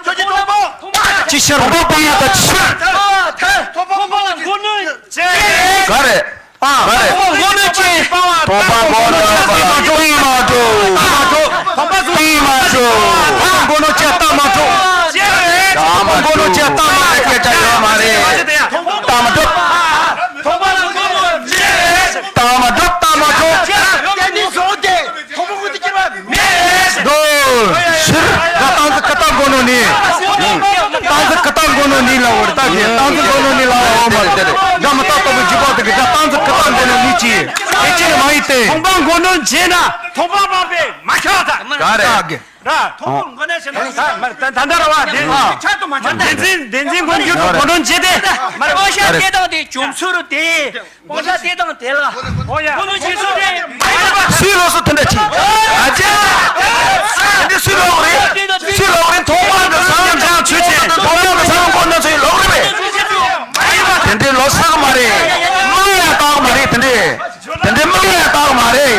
ཁྱོད་ཀྱི་ཐོག་མ། ཅི་ཕྱིར། ཐོག་མ་སྤང་བ་དང་ཕྱིར། ཐོག་མ་ལ་མགོ་གནོན་ཅན། ག་རེ། ག་རེ། ཐོག་མ་མགོ་གནོན་ཅན། ཐོག་མ་མགོ་གནོན་ཅན། རྟགས་མ་གྲུབ། རྟགས་མ་གྲུབ། རྟགས་མ་གྲུབ། ཐོག་མ་མགོ་གནོན་ཅན། རྟགས་མ་གྲུབ། རྟགས་མ་མགོ་གནོན་ཅན། རྟགས་མ་རེད། སྐད་ཆ་ཡོད་མ་རེད། རྟགས་མ་གྲུབ། ཐོག་མ་ལ་མགོ་གནོན་ཅན། རྟགས་མ་གྲུབ། རྟགས་མ་གྲུབ། དེ་ནི་བཟོ་སྟེ། ཐོག་མ་མགོ་དེ་སྐྱེ་བ་མེད། འདུག་ཕྱིར། ད་རྟགས་འཛིན་ཀུན་བཏགས་མགོ་གནོན་ནི། རྟགས་འཛིན་ཀུན་བཏགས་མགོ་གནོན་ནི་ལ་འོ་རེད། ད་གི་རྟགས་འཛིན་མགོ་གནོན་ནི་ལ་འོ་མ་རེད། སྒྲ་མི་རྟག་རྟོགས་པའི་རྗེས་དཔག་དེ་གི་སྒྲ་རྟགས་འཛིན་ཀུན་བཏགས་མགོ་གནོན་ནི་ཅི། དེ་ཅི་ལ་མ་ཡིན་ཏེ། ཐོག་མ་མགོ་གནོན་བྱས་ན་ཐོག་མ་སྤངས་པས་མ་ཁྱབ་པར་ཐལ། ག་རེ། ད་གི་ར། ཐོག་མ་མགོ་གནོན་བྱས་ན། ད་ད་ད་ལྟ་ར་བ་དེ། ཨ། ཆ་དུ་མ་ཆ། བདེན་འཛིན། བདེན་འཛིན་མངོན་གྱུར་དུ་མགོ་གནོན་བྱས་ཏེ། མ་རེད། སྤང་བྱ་དེ་དང་དེ་བཅོམ་ཚུལ་དེ། སྤང་བྱ་དེ་དང་དེ་ལ། ཨོ་ཡ། ཀུན་སློང་བྱེད་ཚུལ་དེ། སུའི་ལོགས་སུ་དེ་འདྲ་བྱེད། ཨ་ཅེ། དེ་འདྲ་སུའི་ལོགས་རེད། སུའི་ལོགས་རེད། ཐོག་མ་གི་ས་བོན་ཆོས་ཅན། ཐོག་མ་གི་ས་བོན་མགོ་གནོན་ཚུལ་ལོགས་རེད་པས། དེ་འདྲའི་ལོགས་སུ་མ་རེད། སྨྲ་ཡང་རྟགས་མ་རེད། དེ་འདྲའི། དེ་འདྲའི་སྨྲ་ཡང་རྟགས་མ་རེད།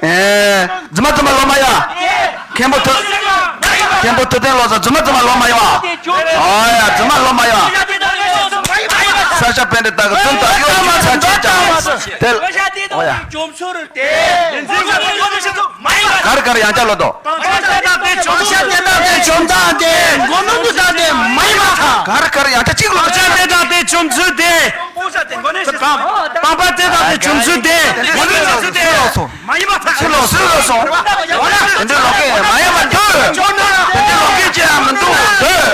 ཨེ། རྫུན་མ་རྫུན་མ་ལོ་མ་ཡ། མཁན་པོ་ཐུབ། མཁན་པོ་ཐུབ་བསྟན་བློ་བཟང་། རྫུན་མ་རྫུན་མ་ལོ་མ་ཡ། ཨོ་ཡ། རྫུན་མ་ལོ་མ་ཡ། ས་སྐྱ་པཎྜི་ཏ་གི་རྫུན་དང་གཡོ་སྒྱུ་ཚ་ཆེ་ཀྱང་། དེ། ཨོ་ཡ། གར་གར་ཡང་བསྐྱར་ལོ་དོ། གར་གར་ཡང་བསྐྱར་གཅིག་ལོ། སྤང་བྱ་དེ་དང་དེ་བཅོམ་ཚུལ་དེ། སྤང་བྱ་དེ་དང་དེ་བཅོམ་ཚུལ་དེ། མ་ཡིན་པར་ཐལ། ཕྱིར་ལོག་སུ་ལ་སོང་། འོ་ན་དེ་འདྲའི་ལོག་གི་མ་ཡིན་པར་འདོད། དེ་འདྲའི་ལོག་གི་ཅི་ཡང་མི་འདུག་འདོད།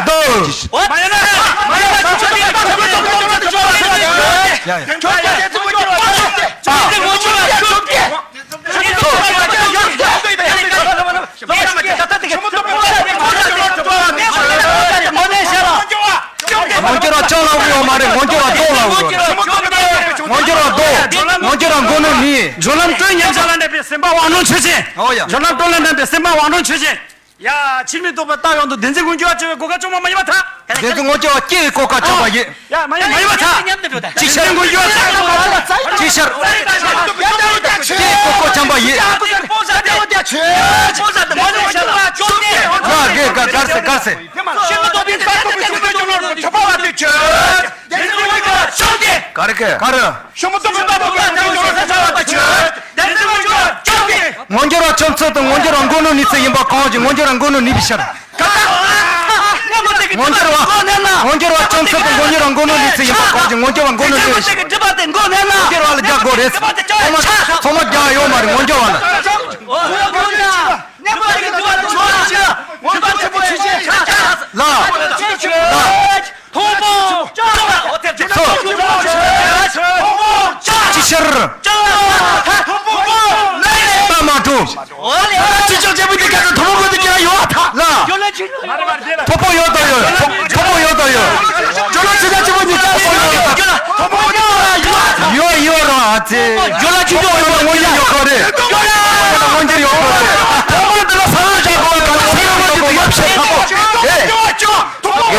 འདོད། ངོ་འགྱུར་བ་ཅང་ལབ་ཡོད་མ་རེད། ངོ་འགྱུར་བ་ལྡོག་ལབ་ཡོད། ངོ་འགྱུར་བ་ལྡོག། ངོ་འགྱུར་བ་མགོ་གནོན་ནི། སྦྱོར་ལམ་གྲོལ་མཉམ་བཞག་ལ་གནས་པའི་སེམས་དཔའ་དབང་ཀྲོང་ཆོས་ཅན། ཨོ་ཡ། སྦྱོར་ལམ་གྲོལ་ལ་གནས་པའི་སེམས་དཔའ་དབང་ཀྲོང་ཆོས་ཅན། ཡ། ཕྱིར་མི་ལྡོག་པའི་རྟགས་ཡོད་དོ། བདེན་འཛིན་མངོན་གྱུར་བ་སྐྱེ་བའི་གོ་སྐབས་བཅོམ་པ་མ་ཡིན་པར་ཐལ། བདེན་འཛིན་མངོན་གྱུར་བ་སྐྱེ་བའི་གོ་སྐབས་བཅོམ་པ་ཡིན། ཡ། མ་ཡིན། མ་ཡིན་པར་ཐལ། ཅི་ཕྱིར། བདེན་འཛིན་མངོན་གྱུར་བ་སྐྱེ་བའི་གོ་སྐབས་བཅོམ་པ་ཡིན། ཡ། ག་ག་གར་སེ་གར་སེ། ཕྱིར་མི་ལྡོག་པའི་རྟགས་ཡོད་དོ། བདེན་འཛིན་མངོན་གྱུར་བ་སྐྱེ་བའི་གོ་སྐབས་བཅོམ་པ་ཡིན། ག་རེ་ག་རེ། ཕྱིར་མི་ལྡོག་པའི་རྟགས་ཡོད་དོ། བདེན་འཛིན་མངོན་གྱུར་བ་སྐྱེ་བའི་གོ་སྐབས་བཅོམ་པ་ཡིན། བདེན་འཛིན་མངོན་གྱུར་བ་སྐྱེ་བའི། མངོན་གྱུར་བ་བཅོམ་ཚུལ་དང་མངོན་གྱུར་བ་མགོ་གནོན་ནུས་ཚུལ་ཡིན་པ་གང་ཞིག་མངོན་གྱུར་བ་མགོ་གནོན་ནུས་པའི་ཕྱིར། མངོན་གྱུར་བ། མངོན་གྱུར་བ་བཅོམ་ཚུལ་དང་མགོ་གནོན་ནུས་ཚུལ་ཡིན་པ་གང་ཞིག་མངོན་གྱུར་བ་མགོ་གནོན་ནུས་པའི་ཕྱིར། མངོན་གྱུར་བ་ལ་རྒྱག་དགོས་རེད། ཚང་མ་ཚང་མ་རྒྱག་ཡོད་མ་རེད། མངོན་གྱུར་བ་ལ། ལ། ལ། ཅི་ཕྱིར། རྟགས་མ་གྲུབ། རྟགས་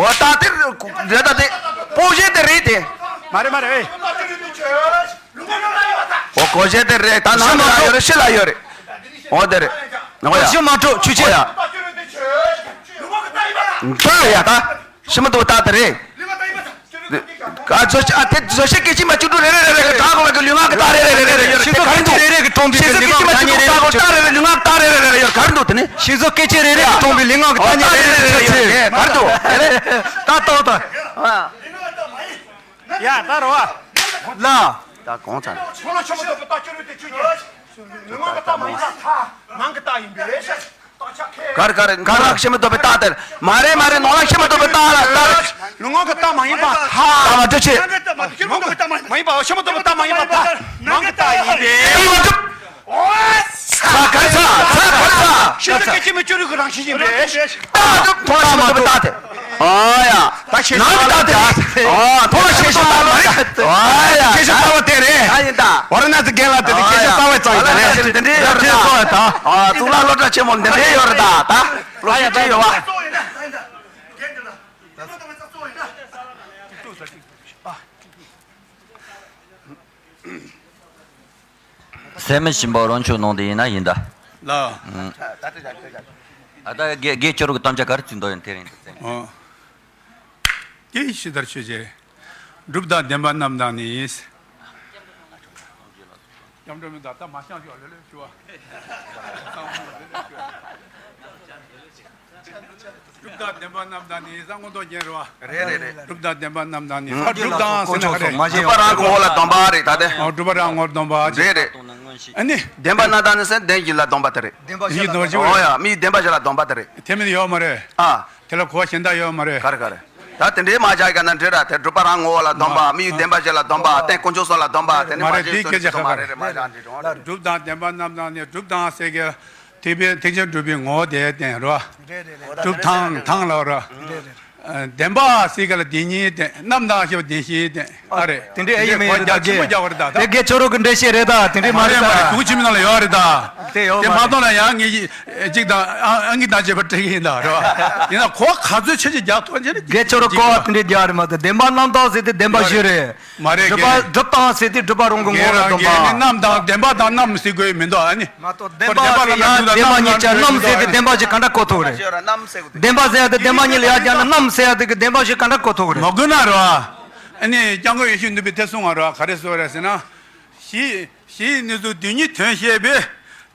འོ་ད་དེ་རེད་ད། དེ་སྤུ་གཞས་དེ་རེད་དེ། མ་རེད་མ་རེད། ཨེ། འོ་སྤུ་གཞས་དེ་རེད། ད་ནང་ལ་ཡོད་རེད། ཕྱི་ལ་ཡོད་རེད། འོ་དེ་རེད། འོ་ཡ། ཞུ་མ་གཏོགས་ཆུ་ཆེ། འོ་ཡ། འདི་ཡ་ད། ཤི་མ་ཏོག་ཏག་ཏག་རེད། ཨ་བཟོ་ཤ་ཨ་དེ་བཟོ་ཤ་སྐད་ཅིག་མ་བཅུ་དྲུག་རེ་རེ་རེ་རེ་གི་གྲགས་གོ་ལ་གི་ལུས་ངག་གི་རྟགས་རེ་རེ་རེ་རེ་རེ་ཡོད་རེད། ཤིང་བཟོ་སྐད་ཅིག་རེ་རེ་གི་གྲོང་པའི་ཤིང་བཟོ་སྐད་ཅིག་མ་བཅུ་དྲུག་གྲགས་གོ་རྟགས་རེ་རེ་ལུས་ངག་གི་རྟགས་རེ་རེ་རེ་ཡོད་ག་རེ་འདུག་དེ་ནི། ཤིང་བཟོ་སྐད་ཅིག་རེ་རེ་གི་གྲོང་པའི་ལུས་ངག་གི་རྟགས་རེ་རེ་རེ་ཡོད་ག་རེ་འདུག་དེ་ནི། ད་ལྟོགས་ད། ཡ་ད་རོ་བ། ལ། ད་གོང་ཚ། ལུས་ངག་གི་རྟགས་མ་ཡིན་པ་ཐ་ནང་གི་རྟགས་ཡིན་པས། གར་གར་གར་ལག་ཤེས་མི་ཐོབ་པའི་རྟགས་དེར། མ་རེད་མ་རེད། ནོར་ལག་ཤེས་མི་ཐོབ་པའི་རྟགས་ལ་རྟགས། ལུས་ངག་གི་རྟགས་མ་ཡིན་པ་ཐ། རྟགས་མ་འདྲི་ཆེ། མ་ཡིན་པ་ཤེས་མི་ཐོབ་པའི་རྟགས་མ་ཡིན་པ་ཐ་ནང་གི་རྟགས་ཡིན་པས། ཨོ་ཚ་གར་ཚ་ཚ་གར་ཚ། ཤེས་མི་ཐོབ་པའི་རྟགས་དེ། རྟགས་ཐོག་ཤེས་མི་ཐོབ་པའི་རྟགས་དེ། ཨ་ཡ། ད་ཤེས་བྱ་ནང་གི་རྟགས་དེ། ཨ་ཐོག་ཤེས་བྱ་རྟགས་མ་རེད། ཨ་ཡ། ཤེས་བྱ་རྟགས་དེ་རེད། ཨ་ཡིན་ད། ཝ་ར་ཎ་སི་རྒན་ལགས་དེ་ནི་ཤེས་བྱ་རྟགས་ཙམ་ཡིན་ད་རེད། དེ་འདྲའི་ཡོད་རེད་ད། ཨ་གཙུག་ལག་སློབ་གྲྭ་ཆེན་མོ་འདི་འདྲའི་ཡོད་རེད་ད། ད་སློབ་གསོ་ཅི་ཡོད་བ། སེམས་མི་ཞིམ་པོ་རང་ཆོས་ནང་དུ་ཡིན་ན་ཡིན་ད། ལ། ཨ་ད་དགེ་དགེ་ཁྱོད་རང་གི་དམ་བཅའ་ག་རེ་བརྩི་འདོད་ཡིན་དེ་རིང་དུ་ཟེར། ཨོ། དེ་ཕྱི་ལྟར་ཆོས་ཅན། སྒྲུབ་དང་བདེན་པ་རྣམས་དང་ནི། སྐྱབས་འགྲོ་མི་དང་ད་མ་བཤད་ཤོག་ལོས་ལོས་ཞུ་བ། སྒྲུབ་དང་བདེན་པ་རྣམས་དང་ནི་ས་མངོན་རྟོགས་རྒྱན་རེད་བ། རེད་རེད་རེད། སྒྲུབ་དང་བདེན་པ་རྣམས་དང་ནི་ས་སྒྲུབ་དང་ཟེར་ན་ག་རེ། སྒྲུབ་པ་རང་གི་ངོ་ལ་སྡོམ་པ་རེད་ད་དེ། ཨོ་སྒྲུབ་པ་རང་ངོར་སྡོམ་པ་རེད། རེད་རེད། ཨ་ནི། བདེན་པ་རྣམས་དང་ནི་ཟེར་བདེན་བཞི་ལ་སྡོམ་པ་དེ་རེད། བདེན་པ་བཞི་ལ་སྡོམ་པ་རེད། ཨོ་ཡ་མིའི་བདེན་པ་བཞི་ལ་སྡོམ་པ་དེ་རེད། དེ་མིན་ཡོད་མ་རེད། ཨ། དེ་ལ་གོ་བ་གཞན་དག་ཡོད་མ་རེད། ག་རེ་ག་རེ། ད་དེ་འདྲའི་མ་བཞག་ག་ན་འདྲི་ར་དེ་སྒྲུབ་པ་རང་ངོ་བོ་ལ་སྡོམ་པ། མ་མི་ཡི་བདེན་པ་བཞི་ལ་སྡོམ་པ། རྟེན་དཀོན་མཆོག་གསུམ་ལ་སྡོམ་པ། དེ་ནི་མ་མ་རེད། བཞག་དེའི་སྐད་ཆ་ཁ་ཁ་རེད། མ་རེད་མ་རེད། སྒྲུབ་དང་བདེན་པ་རྣམས་དང་ནི། སྒྲུབ་དང་ཟེར་གི་ཐེག་པའི་ཐེག་ཆེན་སྒྲུབ་པའི་ངོ་བོ་དེ་བསྟན་རོ། རེད་རེད་རེད། སྒྲུབ་དང་དང་ལ་རོ། རེད་རེད། བདེན་པ་ཟེར་གི་ལ་བདེན་གཉིས་བསྟན། རྣམས་དང་ཞེས་པ་བདེན་བཞི་བསྟན། ཨ་རེད། དེ་འདྲའི་ཨེ་ཡིན་མིན་ཡིན་གོ་རྒྱ་ཆེན་པོ་རྒྱག་པ་རེད་ད། དེ་དགེ་ཆོས་རོགས་ཀྱི་འགྲེལ་བཤད་རེད་ད། དེ་འདྲའི་མ་མ་རེད་རེད་མ་རེད། ད་གུང་ཆེན་མི་ནང་ལ་ཡོད་རེད་ད། དེ་ཡོད་དེ་མ་མ་རེད། གཏོང་ན་ཡང་ངས་གཅིག་དང་ཨ་ཨ་ངའི་དང་བཅས་པ་སྤྲད་ཀྱི་ཡིན་ད་རེད་བ། ཡིན་ན་གོ་ག་ཚོད་ཆེ་ཆེ་རྒྱག་ཐུབ་ན་ཆེ་རེད། དགེ་ཆོས་རོགས་གོ་བ་དེ་འདྲའི་རྒྱག་རེད་མ་གཏོགས་བདེན་པ་རྣམས་དང་ཟེར་དུས་བདེན་པ་བཞི་རེད། མ་རེད། སྒྲུབ་པ་སྒྲུབ་དང་ཟེར་དུས་སྒྲུབ་པ་རང་གི་ངོ་བོ་ལ་སྡོམ་པ། རྣམས་དང་བདེན་པ་དང་རྣམས་ཟེར་དགོས་མི་འདུག་ཨ་ནི། མ་གཏོགས་བདེན་པ་ཟེར་ཡ་བདེན་པ་གཉིས་ཆ་རྣམས་ཟེར་དུས་བདེན་པ་ཞིག་ག་འདྲ་གོ་ཐུབ་རེད། བདེན་པ་ཟེར་ཡ་དེ་བདེན་པ་གཉིས་ལ་ཡ་བརྒྱབ་ན་རྣམས་ཟེར་ཡ་དེ་གི་བདེན་པ་ཞིག་ག་འདྲ་གོ་ཐུབ་རེད། མ་གོ་ན་རོ། ཨ་ནི་སྐྱབས་མགོན་ཡེ་ཤེས་ནོར་བུས་དེ་གསུང་བ་རོ། ག་རེ་གསུང་བ་རེད་ཟེར་ན། གཞི་གཞིའི་གནས་ཚུལ་དོན་གཉིས་དོན་ཤེས་པས།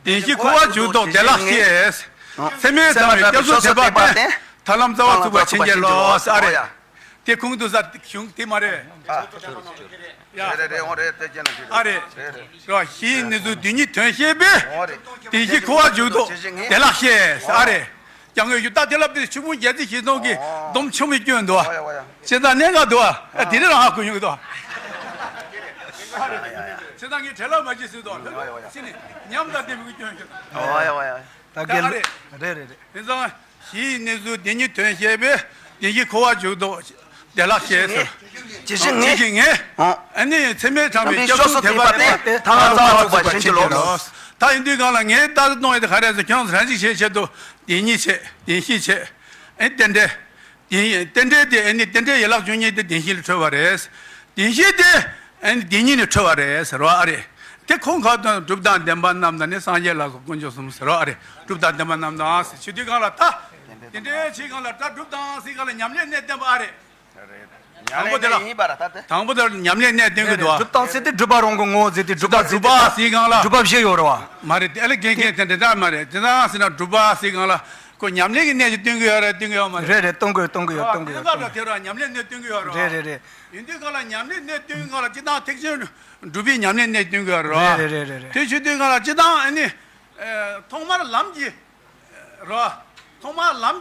བདེན་བཞིའི་འཁོར་བ་འཇུག་ལྡོག་བདེ་བླག་ཤེས། ཚད་མས་དྲངས་པའི་སྐྱབས་སུ་མཆི་བ་བསྟེན། ཐར་ལམ་རྩ་བ་ཚུགས་པ་ཕྱིན་ཅི་ལོག་ཨ་རེད། དེ་ཁུངས་གཏུགས་ས་གཞུང་དེ་མ་རེད། ཡ། རེད་རེད་རེད། འོང་རེད། དེ་རྗེས་ལ་འགྲིག་རེད། ཨ་རེད། རེད་རེད། རེད་བ། གཞིའི་གནས་ཚུལ་དོན་གཉིས་དོན་ཤེས་པས། འོང་རེད། བདེན་བཞིའི་འཁོར་བ་འཇུག་ལྡོག་ཇི་བཞིན་ངེས། བདེ་བླག་ཤེས། ཨ་རེད། སྐྱབས་མགོན་ཡུ་ད་དེ་ལ་དཔེ་ཆུ་བོ་རྒྱལ་མཚན་ཞིག་སོང་གི། ཨོ། སྡོམ་ཆུང་མི་སྐྱོན་འདུག་བ། ཨོ་ཡ་ཨོ་ཡ། བྱས་ཙང་གནད་འགག་འདུག་བ། ཨ་དེ་རིང་རང་ཧ་གོ་ཡོང་གི་འདུག་བ། བྱས་ཙང་ངས་བྲེལ་བ་མ་བྱེད་ཟེར་འདུག་བ། ཨོ་ཡ་ཨོ་ཡ། ཕྱི་ནས་ཉམས་དང་ལྡན་པའི་སྐྱོན་ཞིག་ཨོ་ཡ་ཨོ་ཡ། ད་གལ། ཨ་རེད། རེད་རེད་རེད། དེ་ཙང་། གཞིའི་གནས་ཚུལ་བདེན་གཉིས་དོན་ཤེས་པས། བདེན་བཞིའི་འཁོར་བ་འཇུག་ལྡོག་བདེ་བླག་ཤེས་ཟེར། ཇི་བཞིན་ངེས། ཇི་བཞིན་ངེས། ཨོ། ཨ་ནི་ཚད་མས་དྲངས་པའི་སྐྱབས་སུ་མཆི་བ་བསྟེན། ཐར་ལམ་རྩ་བ་ཚུགས་པ་ཕྱིན་ཅི་ལོག་ད་ཡིན་དུས་གང་ལ་ངས་ད་གཏོང་ཡ་དེ་ག་རེ་ཟེར། ཁྱོད་རང་གཅིག་བྱེད་ཆེད་དུ་བདེན་གཉིས་བྱེད། བདེན་བཞི་བྱེད། ཨེ་རྟེན་འབྲེལ། བདེན་རྟེན་འབྲེལ་དེ་ཨ་ནི་རྟེན་འབྲེལ་ཡན་ལག་བཅུ་གཉིས་དེ་བདེན་བཞི་ལ་འཕྲོད་པ་རེད། བདེན་བཞི་དེ་ཨ་ནི་བདེན་གཉིས་ལ་འཕྲོད་པ་རེད་ཟེར་བ་ཨ་རེད། དེ་ཁོང་ཁ་ཏོན་སྒྲུབ་དང་བདེན་པ་རྣམས་དང་ནི། སངས་རྒྱས་ལ་སོགས་དཀོན་མཆོག་གསུམ་ཟེར་བ་ཨ་རེད། སྒྲུབ་དང་བདེན་པ་རྣམས་དང་ཟེར་བྱེད་དུས་གང་ལ་ད། དེ་འདྲའི་བྱེད་གང་ལ་ད་སྒྲུབ་དང་ཟེར་གང་ལ་ཉམས་ལེན་གནད་བསྟན་པ་ཨ་རེད། དང་པོ་དེ་ལ། ཡིན་པ་ར་ད་དེ། དང་པོ་དེ་ལ་ཉམས་ལེན་གནད་སྟོན་གྱི་འདུག་བ། སྒྲུབ་དང་ཟེར་དུས་སྒྲུབ་པ་རང་གི་ངོ་བོ་ཟེར་དུས་སྒྲུབ་པ་ཟེར་དུས། སྒྲུབ་པ་ཟེར་གང་ལ། སྒྲུབ་པ་བཞི་ཡོད་རེད་བ། མ་རེད། དེ་ལ་དགེ་རྒན་དེ་འདྲ་མ་རེད། དེ་ལ་ཟེར་ན་སྒྲུབ་པ་ཟེར་གང་ལ་ཁོ་ཉམས་ལེན་གྱི་གནད་ཅིག་སྟོན་གྱི་ཡོད་རེད། སྟོན་གྱི་ཡོད་མ་རེད། རེད་རེད། གཏོང་དགོས་གཏོང་གི་ཡོད། གཏོང་གི་ཡོད། དེ་ལ་དེ་ར་ཉམས་ལེན་གནད་སྟོན་གྱི་ཡོད་རེད་བ། རེད་རེད་རེད། ཡིན་དུས་གང་ལ་ཉམས་ལེན་གནད་སྟོན་གང་ལ་སྤྱིར་བཏང་ཐེག་ཆེན་སྒྲུབ་པའི་ཉམས་ལེན་གནད་སྟོན་གྱི་ཡོད་རེད་བ། རེད་རེད་རེད་རེད། དེ་བྱེད་དུས་གང་ལ་སྤྱིར་བཏང་ཨ་ནི། ཐོག་མར་ལམ་གྱི། རེད་བ། ཐོག་མར་ལམ།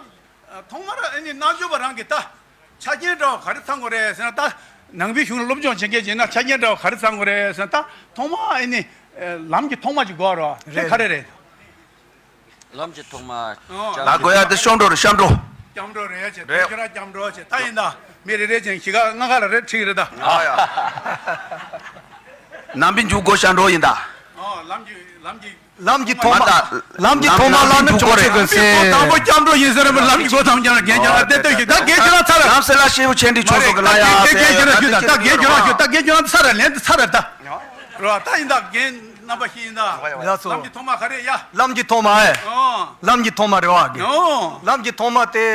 ཐོག་མར་ཨ་ནི་རྣལ་འབྱོར་པ་རང་གིས་ད། ཆ་རྐྱེན་འདྲ་བ་ག་རེ་ཚང་དགོས་རེད་ཟེར་ན་ད། ནང་པའི་གཞུང་ལ་སློབ་སྦྱོང་བྱེད་མཁན་ཡིན་ན་ཆ་རྐྱེན་འདྲ་བ་ག་རེ་ཚང་དགོས་རེད་ཟེར་ན་ད། ཐོག་མར་ཨ་ནི། ལམ་གྱི་ཐོག་མ་ཅིག་དགོས་རེད་བ། དེ་ག་རེ་རེད། ལམ་གྱི་ཐོག་མ། ཨོ། ལ་དགོས་ཡ་དེ་སྐྱབས་འགྲོ་རེད། སྐྱབས་འགྲོ། སྐྱབས་འགྲོ་རེད་ཅེས། རེད། དེ་ཁྱོད་རང་སྐྱབས་འགྲོ་ཅེས་ད་ཡིན་ད། མི་རེ་རེ་བཞིན་གཞིས་ཀ་ལྔ་ཀ་ལ་རེ་ཁྲིད་རེད་ད། ཨ་ཡ། ནང་པའི་འཇུག་སྒོ་སྐྱབས་འགྲོ་ཡིན་ད། ཨོ། ལམ་གྱི་ལམ་གྱི། ལམ་གྱི་ཐོག་མ། ལམ་གྱི་ཐོག་མ་ལ་ནི་ཅོག་ཆོད་གི་ཟེར། དང་པོ་སྐྱབས་འགྲོ་ཡིན་ཟེར་རེད་མོད། ལམ་གྱི་སྒོ་ཐམ་རྒྱང་ལ་རྒན་རྒྱང་ལ་བལྟས་བལྟས་ཤིག་ད་རྒན་ཁྱེད་རང་ཚར། ལམ་སེ་ལ་ཤེའུ་ཆེན་ཏྲི་ཆོས་སོགས་ཀྱི་ལ་ཡ་ཟེར་ཡ་ད་དེ་ཁྱེད་ཀྱི་ད་རྒན་ཁྱེད་རང་ཤོད་ད་རྒན་ཁྱེད་རང་ཚར་ལན་དུ་ཚར་རེད་ད། རོ་ད་ཡིན་ད་རྒན་རྣམ་པ་ཤེས་ཡིན་ད། ལགས་སོ། ལམ་གྱི་ཐོག་མ་ཨེ། ལམ་གྱི་ཐོག་མ་རེད་བ་རྒན། ལམ་གྱི་ཐོག་མ་དེ།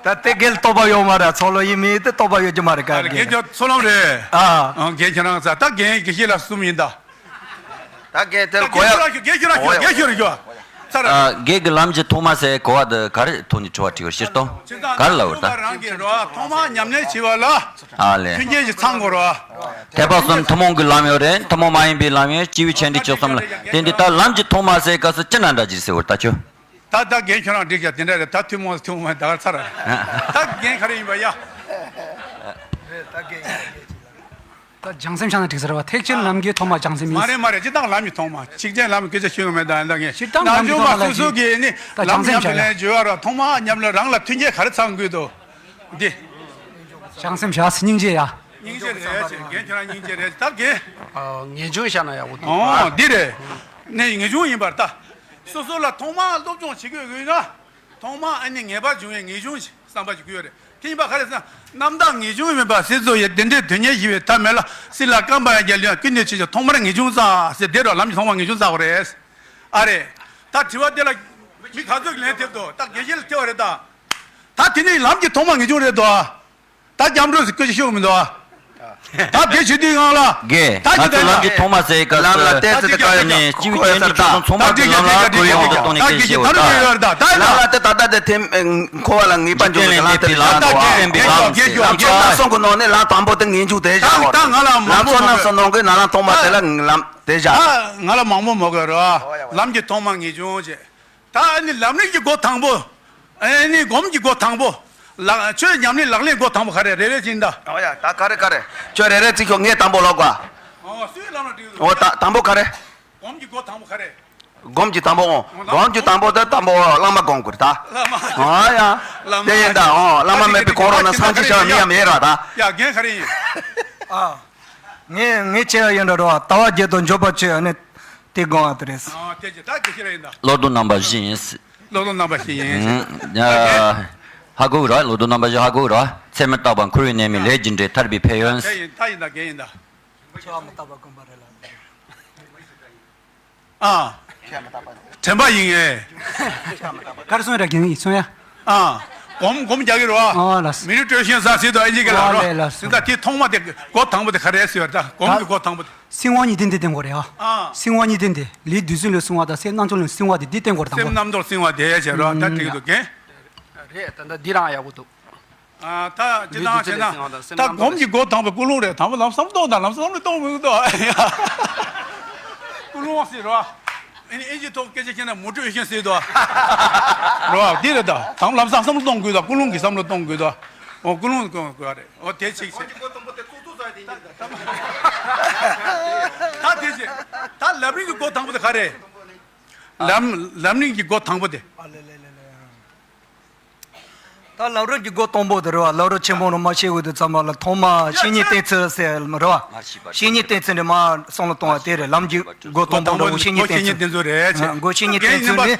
ད་དེ་གལ་རྟོགས་པ་ཡོད་མ་རེད། ཚོགས་ལོ་ཡིན་མིན་དེ་རྟོགས་པ་ཡོད་ཀྱི་མ་རེད་ག་རེ་རྒན་ཁྱོད་ཚོགས་ལམ་རེད། ཨ། རྒན་ཁྱེད་རང་ས་ད་རྒན་དགེ་བཤེས་ལ་གསུམ་ཡིན་ད། ད་རྒན་དེར་གོ་ཡ། རྒན་ཁྱོད་རང་ཤོད་རྒན་ཁྱོད་རང་ཤོད་རྒན་ཁྱོད་རང་ཤོད་ཚར། རྒན་གྱི་ལམ་གྱི་ཐོག་མ་ཟེར་གོ་བ་འདི་ག་རེ་ཐོག་ནས་དྲི་བ་དྲིས་པ་ཕྱིར་གཏོང་ག་རེ་ལབ་པ་རེད་ད། རང་གི་རོ་ཐོག་མ་ཉམས་ལེན་བྱས་པ་ལ། ཨ་ལས། མཐུན་རྐྱེན་ཞིག་ཚང་དགོས་རོ། ཐེག་པ་གསུམ་ཐུན་མོང་གི་ལམ་ཡོད་རེད། ཐུན་མོང་མ་ཡིན་པའི་ལམ་ཡོད། སྐྱེས་བུ་ཆེན་ཏྲི་ཆོས་གསུམ་ལ་དེ་འདི་ལྟར་ལམ་གྱི་ཐོག་མ་ཟེར་སྐབས་སུ་ཅི་ན་འདྲ་ཅིག་ཟེར་བར་ལྟ་ཆོག་ད་ད་རྒན་ཁྱོད་རང་འགྲིག་ཀྱང་དེ་འདྲ་རེད། ད་ཐུན་མོང་ཐུན་མོང་ད་ག་ཚར། ད་རྒན་ག་རེ་ཡིན་པ་ཡ། ད་བྱང་སེམས་ཆགས་ན་འགྲིག་ས་རེད་བ། ཐེག་ཆེན་ལམ་གྱི་ཐོག་མ་བྱང་སེམས་ཡིན། མ་རེད་མ་རེད། སྤྱིར་བཏང་ལམ་གྱི་ཐོག་མ་ཆིག་ཆེན་ལམ་སྐད་ཆ་ཤོད་མེད་ད་ཡིན་ད་ངས་སྤྱིར་བཏང་ལམ་གྱི་ཐོག་མ་ལ་སོ་སོ་གིས་ནི་ལམ་ཉམས་སུ་ལེན་བརྗོད་ཡ་རོ་ཐོག་མ་ཉམས་ལ་རང་ལ་མཐུན་རྐྱེན་ག་རེ་ཚང་དགོས་འདུག་འདི། བྱང་སེམས་བྱ་སྙིང་རྗེ་ཡ། སྙིང་རྗེ་རེད་ཅེས་རྒན་ཁྱོད་རང་སྙིང་རྗེ་རེད་ད་རྒན། ངེས་འབྱུང་བཤད་ན་ཡག་པོ་འདུག་ཨོ་འདི་རེད། ནས་ངེས་འབྱུང་ཡིན་པར་ལྟ། སོ་སོ་ལ་ཐོག་མར་སློབ་སྦྱོང་བྱེད་དགོས་ཡོད་ན། ཐོག་མར་ཨ་ནི་ངེས་པར་འབྱུང་བའི་ངེས་འབྱུང་ཞིག་བསམ་པ་ཞིག་དགོས་ཡོད་རེད། དེ་ཡིན་པ་ག་རེ་ཟེར་ན་རྣམ་དག་ངེས་འབྱུང་མིན་པ་སྲིད་མཚོ་ཡི། དེ་འདྲའི་དོན་གཉེར་ཞི་བའི་མཐའ་མེད་ལ། སྲིད་ལ་བརྐམ་པ་ཡང་རྒྱལ་ཡང་ཀུན་ནས་ཆེ་ཞིང་ཐོག་མར་ངེས་འབྱུང་བཙའ་ཟེར་དེ་རུ་ལམ་གྱི་ཐོག་མར་ངེས་འབྱུང་བཙའ་བ་རེད། ཨ་རེད། ད་དྲི་བ་དེ་ལ་མི་ག་ཚོད་ཀྱི་ལན་ཐེབས་འདུག་ད་དགེ་བཤེས་ལ་ཐེབས་པ་རེད་ད། ད་དེ་ནི་ལམ་གྱི་ཐོག་མ་ངེས་འབྱུང་རེད་དོ། ད་སྐྱབས་འགྲོ་ཟེར་སྐད་ཆ་ཤོད་མི་འདུག་ཨ། ད་དེ་བྱེད་དུས་སྒང་ལ། དགེ། ད་ང་ཅི་ཚོ་ལམ་གྱི་ཐོག་མ་ཟེར་སྐབས་ལམ་ལ་སུ་བལྟས་ཚེ་ད་ག་ཡོད་ནས་སྐྱེས་བུ་ཆེན་ཏྲི་ཆོས་གསུམ་ཚང་མ་གི་ལམ་ལ་གོ་ཡོང་དུ་གཏོང་ནས་སྐད་ཆ་བཤད་འོ་ད། ལམ་ལ་དེ་ད་ལྟ་དེ་ཐེམ་འཁོར་བ་ལ་ངེས་པར་འཇོག་པའི་ལམ་དེ་ལ་ལམ་གོ་ཡོང་དུ། ལམ་གྱི་ལམ་སོང་གི་ནང་ནས་ལམ་དང་པོ་དེ་ངེས་འབྱུང་དེ་བཞག་གོ། ལམ་གཙོ་རྣམ་གསུམ་ནང་གི་ན་ལམ་ཐོག་མ་དེ་ལ་ལམ་དེ་བཞག་ང་ལ་མང་པོ་མོ་གི་རོ། ལམ་གྱི་ཐོག་མ་ངེས་འབྱུང་བྱེད། ད་ཨ་ནི་ལམ་རིམ་གྱི་སྒོ་དང་པོ། ཨ་ནི་སྒོམ་གྱི་སྒོ་དང་པོ། ལག་ཆོས་ཉམས་ལེན་ལག་ལེན་སྒོ་དང་པོ་ག་རེ་རེ་རེ་ཅིག་ད། ཨོ་ཡ་ད་ག་རེ་ག་རེ། ཆོས་རེ་རེ་ཅིག་ཁྱོད་ངས་དང་པོ་ལོག་ག་ཨོ་སུའི་ལམ་ལ་འགྲིག་འདུག་ཨོ་ད་དང་པོ་ག་རེ། སྒོམ་གྱི་སྒོ་དང་པོ་ག་རེ། སྒོམ་གྱི་དང་པོ་ཨོ། སྒོམ་གྱི་དང་པོ་ད་དང་པོ་བླ་མ་སྒོམ་དགོས་ད། བླ་མ། ཨོ་ཡ། བླ་མ་དེ་ཡིན་ད་ཨོ་བླ་མ་མེད་པའི་གོང་རོལ་ན་སངས་རྒྱས་ཤར་མི་ཡང་མེད་ར་ད། ཡ་རྒན་ག་རེ་ཡིན། ཨ། ངས་ངས་བྱས་པ་ཡིན་འགྲོ་རོ། ལྟ་བ་བརྒྱད་དུ་འཇོག་པ་བྱས་ནས་དེ་དགོངས་པ་དེ་རེད། ཨ་དེ་ཅི་ད་དེ་ཤེས་ར་ཡིན་ད། བློ་ལྡོག་རྣམ་པ་བཞི་ཡིན། བློ་ལྡོག་རྣམ་པ་བཞི་ཡིན། ཧ་གོ་གི་ར། བློ་ལྡོག་རྣམ་པ་བཞི་ཧ་གོ་གི་ར། ཚད་མས་བརྟགས་པ་འཁོར་བའི་ནད་མེད་ལས་རྒྱུ་འབྲས་ཐར་པའི་ཕན་ཡོན། ད་ཡིན་ད་ཡིན་ད་རྒན་ཡིན་ད། ཆོས་མི་རྟག་པ་སྒོམ་པ་རེད་ལ། ཨ། དྲན་པ་ཡིན་ངེས། གར་སོང་ར་གིན་ཡིན་སོང་ཡ། ཨ། གོམ་གོམ་རྒྱག་གི་རོ། ཨ་ལ། མི་རིགས་སྤྲོད་ཤེས་ས་སྲིད་དོ་ཨེ་ཅིག་གི་ལ་རོ། ཨ་ལས་ལ་སོང་། ད་དེ་ཐོག་མ་དེ་སྒོ་དང་པོ་དེ་ག་རེ་ཟེར་བ་ད་གོམ་གྱི་སྒོ་དང་པོ་དེ། སྲིད་དབང་གཉིས་ལྡན་དེ་བསྟན་དགོས་རེད་ཨ། ཨ། སྲིད་དབང་གཉིས་ལྡན་དེ་ལས་དུས་གསུམ་ལས་སྲིད་དབང་དང་སེམས་རྣམ་ཅོག་ལས་སྲིད་དབང་དེ་དེ་བསྟན་དགོས་རེད་དང་པོ། སེམས་རྣམ་རྟོག་སྲིད་དབང་དེ་བྱས་རོ་ད་དེ་གི་འདུག་གན། རེད་ད་ད་འདི་རང་ཡག་པོ་འདུག་ཨ་ད་ཅི་ལུས་དང་དུས་ཚོད་ཅི་ན་ལས་སྲིད་དབང་དང་སེམས་ད་རྣམ་རྟོག་སྒོམ་གྱི་སྒོ་དང་པོ་ཀུན་སློང་རེད། དང་པོ་ལམ་བསམ་རྟོག་དང་ལམ་བསམ་རྟོག་མི་འདུག་ཀུན་སློང་ཟེར་རོ། ཨེ་ནི་ཨེ་ཅི་ཐོག་སྐད་ཆ་བཤད་ན་མུ་ཏྲོ་ཨེ་ཤེན་ཟེར་དོ། རོ་འདི་རེད་ད། དང་པོ་ལམ་བསམ་བསམ་རྟོག་དགོས་ད། ཀུན་སློང་གི་བསམ་རྟོག་གཏོང་དགོས་ད། འོ་ཀུན་སློང་གི་དགོས་རེད། འོ་དེ་ཅིག་བྱེད། ད་དེ་བྱེད། ད་ལམ་རིམ་གྱི་སྒོ་དང་པོ་དེ་ག་རེད། ལམ་ལམ་རིམ་གྱི་སྒོ་དང་པོ་དེ། ད་ལམ་རིམ་གྱི་སྒོ་དང་པོ་དེ་རེད་བ། ལམ་རིམ་ཆེན་པོ་རུ་མ་ཤེས་འོས་དུས་ཙམ་པ་ལ་ཐོག་མ་བཤེས་གཉེན་བསྟེན་ཚུལ་ཟེར་མ་རེད་བ། བཤེས་གཉེན་བསྟེན་ཚུལ་འདི་མ་བསམ་བློ་གཏོང་བ་དེ་རེད། ལམ་གྱི་སྒོ་དང་པོ་འདྲ་བོ་བཤེས་གཉེན་བསྟེན་ཚུལ། སྒོ་བཤེས་གཉེན་བསྟེན་ཚུལ་ནི་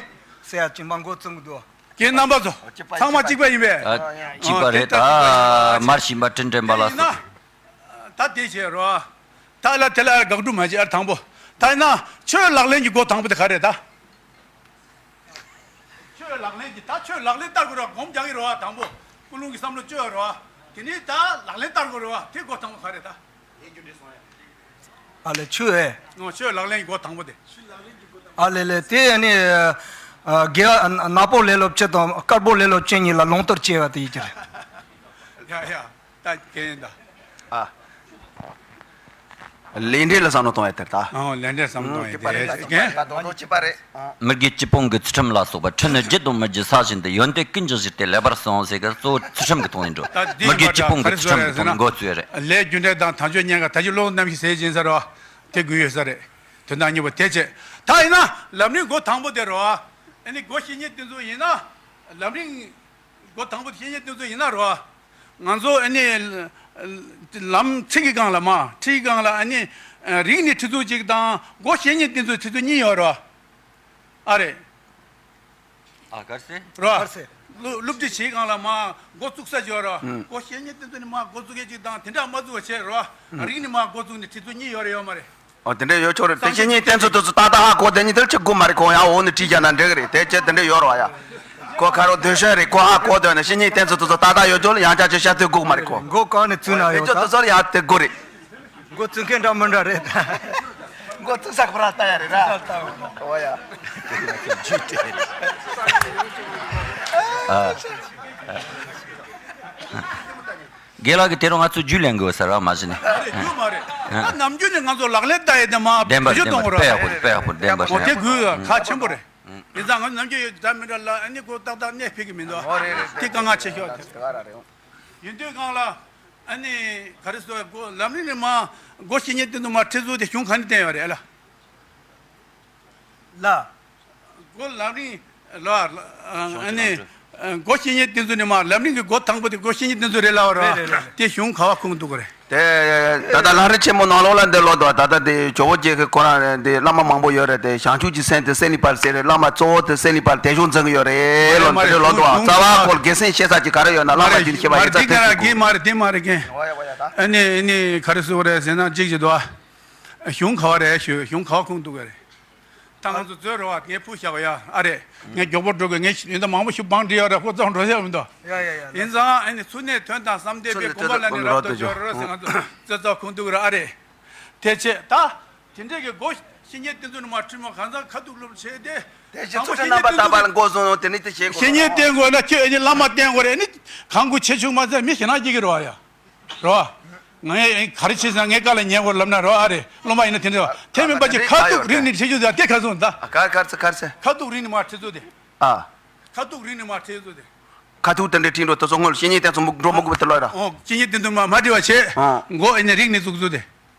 ཟེར་ཡ་གཅིག་མ་འགོ་བཙུགས་འདུག་རྒན་རྣམ་པ་ཚོ་ཚང་མ་གཅིག་པ་ཡིན་པས། གཅིག་པ་རེད་ད། མར་ཤེས་པ་དྲིན་དྲན་པ་ལ་སོགས། ད་དེ་བྱས་རོ། ད་ལ་དེ་ལ་དགག་སྒྲུབ་མ་བྱེད་ཨར་དང་པོ། ད་ཡིན་ན་ཆོས་ལག་ལེན་གྱི་སྒོ་དང་པོ་དེ་ག་རེད་ད། ཆོས་ལག་ལེན་གྱི་ད་ཆོས་ལག་ལེན་བསྟར་དགོས་ར་སྒོམ་རྒྱག་གི་རེད་བ་དང་པོ། ཀུན་སློང་གི་བསམ་བློ་བཅོས་རེད་བ། དེ་ནས་ད་ལག་ལེན་བསྟར་དགོས་རེད་བ། དེ་སྒོ་དང་པོ་ག་རེད་ད། ཨ་ལས་ཆོས་ཨེ། ཨོ་ཆོས་ལག་ལེན་གྱི་སྒོ་དང་པོ་དེ། ཨ་ལས་ལས་དེ་ནི་དགེ་ནག་པོ་ལས་སློབ་སྤྱི་དང་དཀར་པོ་ལས་སློབ་སྤྱི་གཉིས་ལ་ལུང་བསྟར་བྱས་པ་དེ་ཡིན་གྱི་རེད། ཡ་ཡ། ད་གན་ཡིན་ད། ཨ། ལས་འབྲས་ལ་བསམ་བློ་གཏོང་ཡ་དེར་ད། ཨོ་ལས་འབྲས་བསམ་བློ་གཏོང་ཡ་དེ་གན། མི་དགེ་བཅུ་སྤོང་གི་ཚུལ་ཁྲིམས་ལ་སོགས་པ། ཁྲིམས་ནི་བརྒྱད་དང་མི་བརྒྱུད་ས་བཞིན་དུ། ཡོན་ཏན་ཀུན་གྱི་གཞི་སྟེ་ལེགས་པར་བསྲུང་ཟེར་གི་གཙོ་བོ་ཚུལ་ཁྲིམས་ཀྱི་ཐོག་ནས་འགྲོ། མི་དགེ་བཅུ་སྤོང་གི་ཚུལ་ཁྲིམས་ཀྱི་ཐོག་ནས་འགོ་བཙུགས་ཡ་རེད། ལས་རྒྱུ་འབྲས་དང་དལ་འབྱོར་གཉེན་ཁ་ད་ཅི་བློ་རྣམ་ཤེས་ཟེར་གྱིན་ས་རེད་བ། དེ་དགོས་ཡོད་ས་རེད། དོན་དག་གཉིས་པོ་དེ་བྱས། ད་ཡིན་ན་ལམ་རིམ་སྒོ་དང་པོ་དེ་རེད་བ། ཨ་ནི་སྒོ་བཤེས་གཉེན་དེ་ཚོ་ཡིན་ན། ལམ་རིམ་སྒོ་དང་པོ་དེ་བཤེས་གཉེན་དེ་ཚོ་ཡིན་ན་རེད་བ། ང་ཚོ་ཨ་ནི་ལམ་ཁྲིད་ཀྱི་སྒང་ལ་མ་ཁྲིད་ཀྱི་སྒང་ལ་ཨ་ནི་རིག་གནས་ཁྲིད་ཚུལ་གཅིག་དང་སྒོ་ཤེས་ཉེས་བསྟེན་ཚུལ་ཁྲིད་ཚུལ་གཉིས་ཡོད་རེད་བ། ཨ་རེད། ཨ་གར་སེ། རོ། གར་སེ། སློབ་སློབ་ཁྲིད་བྱེད་སྒང་ལ་མ་འགོ་བཙུགས་ས་ཡོད་རོ། ཨུམ། འགོ་ཤེས་ཉེས་བསྟེན་ཚུལ་ནི་མ་འགོ་བཙུགས་ཡས་གཅིག་དང་དེ་འདྲ་མ་བཙུགས་པ་བྱས་རོ། ཨུམ། རིག་གནས་མ་འགོ་བཙུགས་ནས་ཁྲིད་ཚུལ་གཉིས་ཡོད་རེད་ཡོད་མ་རེད། ཨོ་དེ་འདྲ་ཡོད་ཆོག་རེད། དེ་བཤེས་གཉེན་བསྟེན་ཚུལ་དེ་ཚོ་ཏག་ཏག་ཧ་གོ་དེ་ཉིད་དེར་ཆེ་དགོས་མ་རེད། ཁོ་ཡང་འོག་ནས་ཁྲིད་བཞག་ན་འགྲིག་གི་རེད། དེ་ཆེ་དེ་འདྲ་ཡོད་རེད་བ་ཡ། ཁོ་ཁ་རོག་དོན་ཤན་རེད། ཁོ་ཧ་གོ་དོན་ནི་བཤེས་གཉེན་བསྟེན་ཚུལ་དེ་ཚོ་ཏག་ཏག་ཡོད་ཆོག་ལ་ཡང་ཆ་ཆེ་ཤ་དེ་དགོས་མ་རེད་ཁོ། མགོ་གང་ནས་བཙུགས་ན་ཡོད་ད། དེ་ཚོ་དེ་ཚོར་ཡང་དེ་དགོས་རེད། མགོ་བཙུགས་མཁན་འདྲ་མི་འདྲ་རེད་ད། མགོ་བཙུགས་ས་ཁོ་རང་ལྟ་ཡ་རེད་ར། ཨོ་ཡ། རྒན་ལགས་ཀྱིས་དེ་རུ་ང་ཚོ་རྒྱུས་ལེན་དགོས་ཟེར་བ་མ་གཞི་ནས། རེད་རྒྱུས་མ་རེད། ཨ་ནམ་རྒྱུན་ནས་ང་ཚོ་ལག་ལེན་བསྟར་ཡས་དེ་མ་བདེན་པ་བེད་སྤྱོད་བདེན་པ་གཏོང་དགོས་ར། དཔེ་ཡག་པོ་དཔེ་ཡག་པོ་བདེན་པ་ཨོ་དེ་དགོས་ཁག་ཆེན་པོ་རེད། ཡིན་ཙང་ང་ནམ་རྒྱུན་ཡོད་འདྲ་མི་འདྲ་ལ་ཨ་ནི་གོ་ཏག་ཏག་གནས་ཕེབས་ཀྱི་མི་འདུག་ཨོ་རེད་རེད། དེ་དཀའ་ངལ་ཆེ་ཤོས་དེ། ཡིན་དུས་གང་ལ་ཨ་ནི་ག་རེ་ཟེར་གོ་ལམ་རིམ་ནས་མ་སྒོ་ཤེས་ཉེས་བསྟེན་ཚུལ་མ་ཁྲིད་ཚུལ་དེ་གཞུང་ག་ནས་བསྟན་ཡོད་རེད་ལ། ལ། སྒོ་ལམ་རིམ་ལ་ཨ་ནི་སྒོ་ཤེས་ཉེས་བསྟེན་ཚུལ་ནི་མ་ལམ་རིམ་གྱི་སྒོ་དང་པོ་དེ་སྒོ་ཤེས་ཉེས་བསྟེན་ཚུལ་རེད་ལ་བ་ར། རེད་རེད་རེད། དེ་གཞུང་ག་བ་ཁུངས་གཏུགས་དགོས་རེད། དེ་ད་ལྟ་ལམ་རིམ་ཆེན་མོ་ནང་ལོགས་ལ་འདི་ལོག་འདུག་ད་ལྟ་དེ་ཇོ་བོ་རྗེ་གི་ཁོ་རང་རེད། དེ་བླ་མ་མང་པོ་ཡོད་རེད། དེ་བྱང་ཆུབ་ཀྱི་སེམས་དེ་སེམས་ནི་པར་ཟེར་རེད། བླ་མ་གཙོ་བོ་དེ་སེམས་ནི་པར་དེ་གཞུང་འཛིན་གི་ཡོད་རེད་ལོ། འདི་ལོག་འདུག་རྩ་བ་ཁོལ་དགེ་མཚན་ཤེས་ས་ཅིག་ག་རེ་ཡོད་ན་བླ་མ་རྒྱུན་ཤེས་པ་ཡིན་ཙང་དེ་མ་རེད་དེ་མ་རེད་རྒན། ཨ་ནི་ཨ་ནི་ག་རེ་ཟེར་བ་རེད་ཟེར་ན་གཅིག་ཅིག་འདུག་གཞུང་ག་བ་རེད་ཞུ། གཞུང་ག་བ་ཁུངས་གཏུགས་གི་རེད། ད་ང་ཚོ་མཛོད་རེད་བ། ངས་ཕུལ་བཞག་པ་ཡ་ཨ་རེད། ངས་མགྱོགས་པོ་འགྲོ་དགོས། ངས་ཡིན་ད་མང་པོ་ཞིག་བང་བསྒྲིགས་ཡོད་རེད། ཁོ་ཚོ་འགྲོ་ཤེས་མི་འདུག་ཡ་ཡ་ཡ། ཡིན་ཙང་ཨ་ནི་ཚུལ་གནས་དོན་དང་བསམ་གཏན་པའི་དགོངས་པ་ལ་ནི་རབ་ཏུ་སྦྱོར་རོ་ཟེར་ང་ཚོ་མཛོད་རྩ་ཁུངས་གཏུགས་རེད་ཨ་རེད། དེ་ཆེད་ད་དེ་འདྲས་ཀྱི་སྒོ་ཤེས་ཉེས་བསྟེན་ཚུལ་ནི་མ་ཁྲིད་མོ་གང་ཟག་ཁ་ཐུག་སློབ་བྱས་ཏེ། དེ་བཞིན་ཚུལ་ཁྲིམས་རྣམ་པར་དག་པ་ལ་མགོ་བཟུང་དེ་ནི་དེ་བྱེད་དགོས། ཤེས་ཉེས་བསྟེན་དགོས་ན་ཁྱོད་ཨ་ནི་བླ་མ་བསྟེན་དགོས་རེད། ཨ་ནི་གང་དགོས་བྱེད་ཆུག་མ་ཟད་མི་ཞེ་ན་སྐྱེ་གི་རེད་བ་ཡ། རོ། ངས་ག་རེ་བྱེད་ཟེར་ན་ངས་བཀའ་ལ་ཉན་དགོས་ལབ་ན་རོ་ཨ་རེད། སློབ་མ་ཡིན་ན་དེ་འདྲ་བ་དེ་མིན་པ་ཅིག་ཁ་ཐུག་རིག་ནས་ཁྲིད་རྒྱུ་ཟེར་དེ་ག་སོང་ད། ག་ག་ཚ་ག་ཚ། ཁ་ཐུག་རིག་ནས་མ་ཁྲིད་ཚུལ་དེ། ཨ། ཁ་ཐུག་རིག་ནས་མ་ཁྲིད་ཚུལ་དེ། ཁ་ཐུག་དེ་འདྲ་ཁྲིད་འགྲོ་དེ་ཚོ་སྔོན་ལ་བཤེས་གཉེན་བསྟེན་ཚུལ་འགྲོ་མི་དགོས་པ་དེ་ལོས་ར། ཨོ་བཤེས་གཉེན་བསྟེན་ཚུལ་མ་མ་ཁྲིད་པ་བྱེད། ཨོ། མགོ་ཨེ་ནས་རིག་ནས་བཙུགས་ཚུལ་དེ།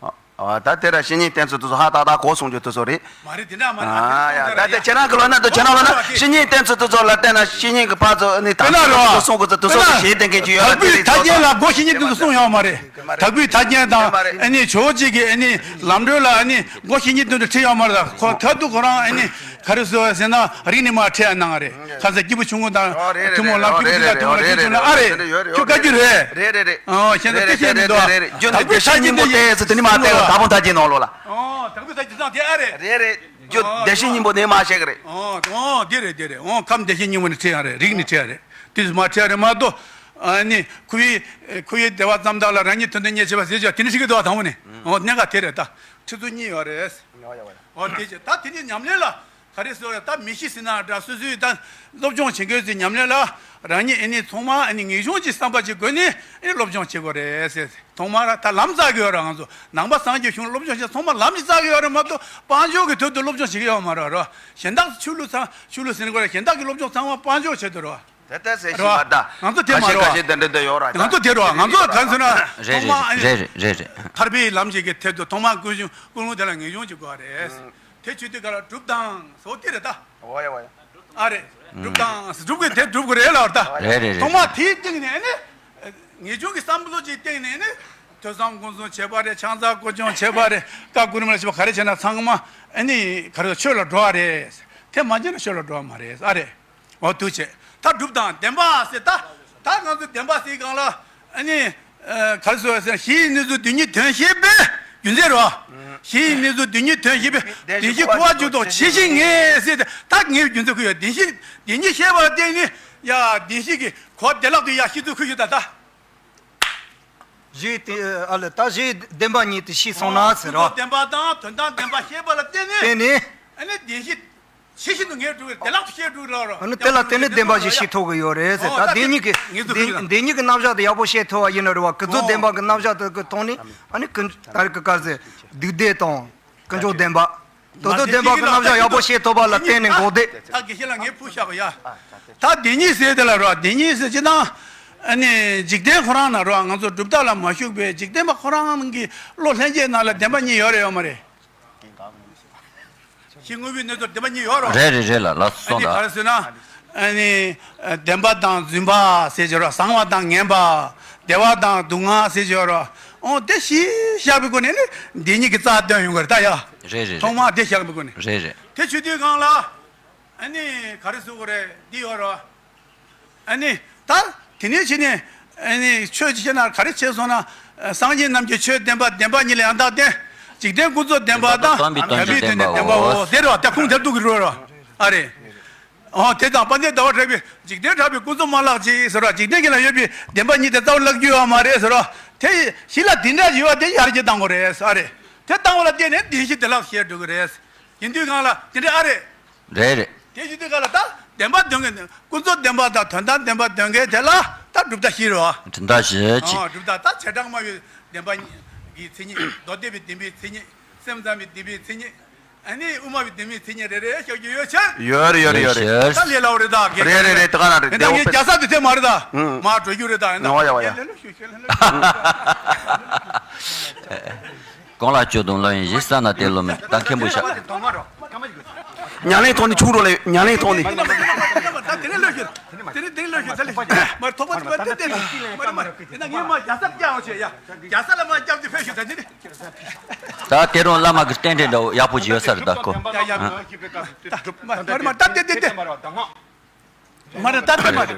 ཨ་ད་དེ་ར་བཤེས་གཉེན་བསྟེན་ཚུལ་དེ་ཚོ་ཧ་ཏག་ཏག་གོ་སོང་རྒྱུ་དེ་ཚོ་རེད། མ་རེད་དེ་འདྲ་མ་རེད། ཨ་ཡ་ད་དེ་ཁྱེད་རང་གི་ལོ་ན་དུ་ཁྱེད་རང་ལོ་ན་བཤེས་གཉེན་བསྟེན་ཚུལ་དེ་ཚོ་ལ་བལྟས་ན་བཤེས་གཉེན་གི་ཕར་ཚུར་ནི་ད་དེ་ཚོ་གསུང་གི་ཚུལ་དེ་ཚོ་ཤེས་ལྡན་མཁན་ཅིག་ཡོད་ལ་དེ་རེད། དག་པའི་ཐ་སྙད་ལ་སྒོ་ཤེས་གཉེན་བསྟེན་ཚུལ་གསུང་ཡོད་མ་རེད། དག་པའི་ཐ་སྙད་དང་ཨ་ནི་ཇོ་བོ་རྗེ་གི་ཨ་ནི་ལམ་སྒྲོན་ལ་ཨ་ནི་སྒོ་ཤེས་གཉེན་བསྟེན་ཚུལ་ཁྲིད་ཡོད་མ་རེད། ད་ཁོ་ཐ་དུ་ཁོ་རང་ཨ་ནི་ག་རེ་ཟེར་བ་ཟེར་ན་རིག་ནས་མ་ཁྲིད་ཡ་གནང་རེད། ཁ་ས་སྐྱེས་བུ་ཆུང་ངུ་དང་ཐུན་མོང་ལམ་སྐྱེས་བུ་དེ་ལ་ཐུན་མོང་ལམ་སྐྱེས་བུ་ཆུང་ལ་ཨ་རེད། ཁྱོད་བཀའ་རྒྱུ་རེད། རེད་རེད་རེད། ཨོ་ཤེས་ན་དེ་ཤེས་མི་འདུག་དག་པའི་ཐ་སྙད་དེ་ཡོད་རེད། དེ་ནི་མ་བལྟས་ལ་ད་བོ་ཐ་སྙད་ནང་ལོགས་ལ། ཨོ་དག་པའི་ཐ་སྙད་དེ་ཨ་རེད། རེད་རེད། རྒྱུ་བདེ་གཤེགས་སྙིང་པོ་ནས་མ་བཤད་གི་རེད། ཨོ་ཨོ་དེ་རེད་དེ་རེད། ཨོ་ཁམས་བདེ་གཤེགས་སྙིང་པོ་ནས་ཁྲིད་ཡ་རེད། རིག་ནས་ཁྲིད་ཡ་རེད། དེ་ཚོ་མ་ཁྲིད་ཡ་རེད་མ་གཏོགས། ཨ་ནི་ཁུ་བའི་ཁུ་བའི་བདེ་བ་ཙམ་དག་ལ་རང་ཉིད་དོན་དུ་གཉེར་བྱེད་པ་ཟེར་ཅག་དེ་ནི་ཤི་གི་འདུག་བ་དང་པོ་ནས། ཨོ་གནད་འགག་དེ་རེད་ད། ཁྲིད་ཚུལ་གཉིས་ཡོད་རེད། ཨོ་དེ་ཅི་ད་དེ་ནི་ཉམས་ལེན་ལ། ག་རེ་ཟེར་བ་ད་མི་ཤི་ཟིན་ན་འདྲ་སོ་སོའི་ད་སློབ་སྦྱོང་བྱེད་མཁན་ཚོའི་ཉམས་ལེན་ལ་རང་ཉིད་ཨེ་ནི་ཚང་མ་ཨེ་ནི་ངེས་འབྱུང་གི་བསམ་པ་ཅིག་དགོས་ནས་ཨེ་ནི་སློབ་སྦྱོང་བྱེད་དགོས་རེད་ཟེར། ཐོག་མར་ད་ལམ་བཙལ་གི་ཡོད་ར། ང་ཚོ་ནང་པ་སངས་རྒྱས་གཞུང་སློབ་སྦྱོང་བྱེད་ཚང་མ་ལམ་ཅིག་བཙལ་གི་ཡོད་ར་མ་གཏོགས་དཔལ་འབྱོར་གི་དོན་དུ་སློབ་སྦྱོང་བྱེད་གི་ཡོད་མ་རེད་ར། གཞན་དག་ཆོས་ལུགས་ཚང་ཆོས་ལུགས་ཟེར་ན་གོ་ར་གཞན་དག་གི་སློབ་སྦྱོང་ཚང་མ་དཔལ་འབྱོར་ཆེད་དུ་ར། དེ་ལྟར་ཟེར་བཞིན་པ་ད་ང་ཚོ་དེ་མ་ཁ་ཤས་ར། ཁ་ཤས་དེ་འདྲ་འདྲ་ཡོད་ར་ད། ང་ཚོ་དེ་ར་ང་ཚོ་ག་ཚོད་ན་རེད་ཐོག་མ་ཨེ་ནི་རེད་རེད་རེད་རེད། ཐར་པའི་ལམ་ཞིག་གི་ཐད་དུ་ཐོག་མ་ཀུན་གཞུང་ཀུན་སློང་དེ་ལ་ངེས་འབྱུང་ཅིག་དགོས་རེད། དེ་ཆོས་དུས་ག་ལ་སྒྲུབ་དང་ཟོ་དེ་རེད་ད། འོ་ཡ་འོ་ཡ། ཨ་རེད། སྒྲུབ་དང་སྒྲུབ་དགོས་དེ་སྒྲུབ་དགོས་རེད་ལབ་ད། རེད་རེད་རེད། ཐོག་མ་དེའི་སྟེང་ནས་ཨ་ནི། ངེས་འབྱུང་གི་བསམ་བློ་ཅིག་སྟེང་ནས་ཨ་ནི། ཐོས་བསམ་སྒོམ་གསུམ་བྱས་པ་རེད། ཕྱག་འཚལ་སྐོར་སྦྱོང་བྱས་པ་རེད། བཀའ་བསྒོ་རིམ་ལ་བྱས་པ་ག་རེ་བྱས་ན་ཚང་མ་ཨ་ནི་ག་རེ་ཆོས་ལ་འགྲོ་བ་རེད། དེ་མ་བྱས་ན་ཆོས་ལ་འགྲོ་བ་མ་རེད་ཨ་རེད། འོ་འདུག་བྱས། ད་སྒྲུབ་དང་བདེན་པ་ཟེར་ད། ད་ང་ཚོ་བདེན་པ་ཟེར་སྒང་ལ་ཨ་ནི། ག་རེ་ཟེར་བ་ཟེར་ན་གཞི་ཡི་གནས་ཚུལ་དོན་གཉིས་དོན་ཤེས་པའི་རྒྱུ་མཚན་རོ། གཞི་ཡི་གནས་ཚུལ་དོན་གཉིས་དོན་ཤེས་པའི་བདེན་བཞི་འཁོར་བ་འཇུག་ལྡོག་ཇི་ཞིག་ངེས་ཟེར་ཏེ་ད་ངེས་པའི་རྒྱུ་མཚན་ཁུར་ཡོད། བདེན་བཞི་བདེན་གཉིས་ཤེས་པ་ལ་བརྟེན་ནས་ཡ་བདེན་བཞི་གི་གོ་བདེ་བླག་ཏུ་ཡ་ཤེས་ཚུལ་ཁུར་ཡོད་ད་ད། གཞི་དེ་ཨ་ལ་ད་གཞི་བདེན་པ་ཉིད་དུ་ཤེས་སོང་ན་ཟེར་རོ། བདེན་པ་དང་དོན་དམ་བདེན་པ་ཤེས་པ་ལ་བརྟེན་ནས་བརྟེན་ནས་ཨ་ནི་བདེན་བཞི། ཤེས་བཞིན་དུ་ངེས་འགྲོ་བའི་བདེ་བླག་ཏུ་ཤེས་འགྲོ་གི་རེད། ཨ་ནི་དེ་ལ་བརྟེན་ནས་བདེན་པ་ཞིག་ཤེས་ཐུབ་ཀྱི་ཡོད་རེད་ཟེར། ད་བདེན་གཉིས་ཀྱི་བདེན་བདེན་གཉིས་ཀྱི་རྣམ་གཞག་དེ་ཡག་པོ་ཤེས་ཐུབ་པ་ཡིན་ན་རེད་བ། ཀུན་རྫོབ་བདེན་པ་གི་རྣམ་གཞག་དེ་གི་ཐོག་ནས་ཨ་ནི་ཀུན་ད་རེས་ཀྱི་སྐབས་སུ་སྡུག་བདེན་དང་ཀུན་རྫོབ་བདེན་པ། དོན་དམ་བདེན་པ་གི་རྣམ་གཞག་ཡག་པོ་ཤེས་ཐུབ་པ་ལ་བརྟེན་ནས་འགོག་བདེན། ད་དགེ་བཤེས་ལགས་ངས་ཕུལ་བཞག་གི་ཡ། ད་བདེན་གཉིས་ཟེར་དེ་ལ་རོ། བདེན་གཉིས་ཟེར་ཅི་ན་ཨ་ནི་འཇིག་རྟེན་ཁོ་རང་ན་རོ། ང་ཚོ་གྲུབ་མཐའ་ལ་མ་ཞུགས་པའི་འཇིག་རྟེན་པ་ཁོ་རང་གི་བློ་ལྷན་སྐྱེས་ནང་ལ་བདེན་པ་གཉིས་ཡོད་རེད་ཡོད་མ་རེད། གཞི་དངོས་པོའི་གནས་ཚུལ་བདེན་པ་གཉིས་ཡོད་རོ། རེད་རེད་རེད་ལ་ལ་སོང་ད། ཨ་ནི་ག་རེ་ཟེར་ན། ཨ་ནི་བདེན་པ་དང་རྫུན་པ་ཟེར་བྱས་རོ། བཟང་བ་དང་ངན་པ། བདེ་བ་དང་སྡུག་བསྔལ་ཟེར་བྱས་རོ། འོ་དེ་བཞི་བཞག་པའི་སྒོ་ནས་ནི་འདི་གཉིས་ཀྱི་རྩ་སྟོན་ཡོང་གི་རེད་ད་ཡ། རེད་རེད་ཐོག་རེད། མར་དེ་བཞག་པའི་སྒོ་ནས། རེད་རེད། དེ་བྱེད་དུས་སྒང་ལ། ཨ་ནི་ག་རེ་ཟེར་དགོས་རེད། འདི་ཡོད་རོ། ཨ་ནི་ད་དེ་ནས་ཕྱིན་ནས་ཨ་ནི་ཆོས་ཅིག་བཤད་ན་ག་རེ་བྱས་སོང་ན། སངས་རྒྱས་རྣམས་ཀྱིས་ཆོས་བསྟན་པ། བདེན་པ་གཉིས་ལ་ཡང་དག་བརྟེན། འཇིག་རྟེན་ཀུན་རྫོབ་བདེན་པ་དང་། དམ་པའི་དོན་གྱི་བདེན་པའོ། དེ་རེད་བ། ད་ཁུངས་དེར་གཏུགས་ཀྱི་རེད་བ། ཨ་རེད། འོ་དེ་དང་དཔལ་ལྡན་ཟླ་བ་གྲགས་པས་འཇིག་རྟེན་གྲགས་པའི་ཀུན་རྫོབ་མ་ལགས་ཀྱིས་ཟེར་བ། འཇིག་རྟེན་གྱི་ལ་ཡོད་པའི་བདེན་པ་གཉིས་དེ་རྩ་བ་བརླག་རྒྱུ་ཡོད་མ་རེད་ཟེར་བ། དེ་གཞི་ལ་འདི་འདྲ་ཡོད་པ་དེ་ཡར་རྒྱས་བཏང་དགོས་རེད། ཨ་རེད། དེ་བཏང་བ་ལ་བརྟེན་ནས་བདེན་བཞི་བདེ་བླག་བཤད་འགྲོ་གི་རེད། ཡིན་དུས་སྒང་ལ་དེ་འདྲ་ཨ་རེད། རེད་རེད། དེ་བཞིན་དུ་ག་ལ་ད་བདེན་པ་དོན་གྱི་ཀུན་རྫོབ་བདེན་པ་དང་དོན་དམ་བདེན་པ་དོན་གྱི་དེ་ལ་ད་གྲུབ་མཐའ་བཞི་རེད་བ། གྲུབ་མཐའ་བཞི་ཅིག་ཨོ་གྲུབ་མཐའ་ད་བྱེ་བྲག་སྨྲ་བའི་བདེན་པ་གི་མཚན་ཉིད། མདོ་སྡེ་པའི་བདེན་པའི་མཚན་ཉིད། སེམས་ཙམ་པའི་བདེན་པའི་མཚན་ཉིད། ཨ་ནི་དབུ་མ་པའི་བདེན་པའི་མཚན་ཉིད་རེ་རེ་བཤད་རྒྱུ་ཡོད་ཕྱིར། ཡོད་རེད་ཡོད་རེད་ཡོད་རེད། ད་ལས་སླ་བོ་རེད་ད། རེད་རེད་རེད། དེ་ག་ན་རེད། དེ་ད་ངས་རྒྱལ་ས་དེ་ཐེ་མ་རེད་ད། ཨང་། མར་འགྲོ་རྒྱུ་རེད་ད། ཡིན་ན་ཡོ་ཡོ་ཡོ། ལས་སླ་ཤོས་ཤོས་ལས་སླ་ཤོས། གང་ལ་སྐྱོ་དང་ལོ་ཡིན་ཞེས་ས་ན་དེ་ལོ་མེད་ད་མཁན་པོ་ཤག་ཉ་ལེན་ཐོག་ནས་ཆུ་རོ་ལེ། ཉ་ལེན་ཐོག་ནས། ད་དེ་ནས་ལོས་ཤོད། དེ་ནས་དེ་ནས་ལོས་ཤོད། ད་ལེ་མར་ཐོག་མ་ཐོག་མ་ཏེ་ཏེ་མར་མར་ཡིན་ན་ངས་མར་རྒྱལ་ས་རྒྱག་ཡོང་བྱས་ཡ། རྒྱལ་ས་ལ་མར་རྒྱབ་དེ་ཕེབས་ཤོག་ད་དེ་ནས། ད་དེ་རུང་བླ་མ་གི་རྟེན་འབྲེལ་འདྲ་བོ་ཡག་པོ་ཅིག་ཡོད་ས་རེད་ད་ཁོ། ཡ་ཡ་མར་མར་ད་ཏེ་ཏེ་ཏེ། མ་རེད་ད་ལྟ་མ་རེད།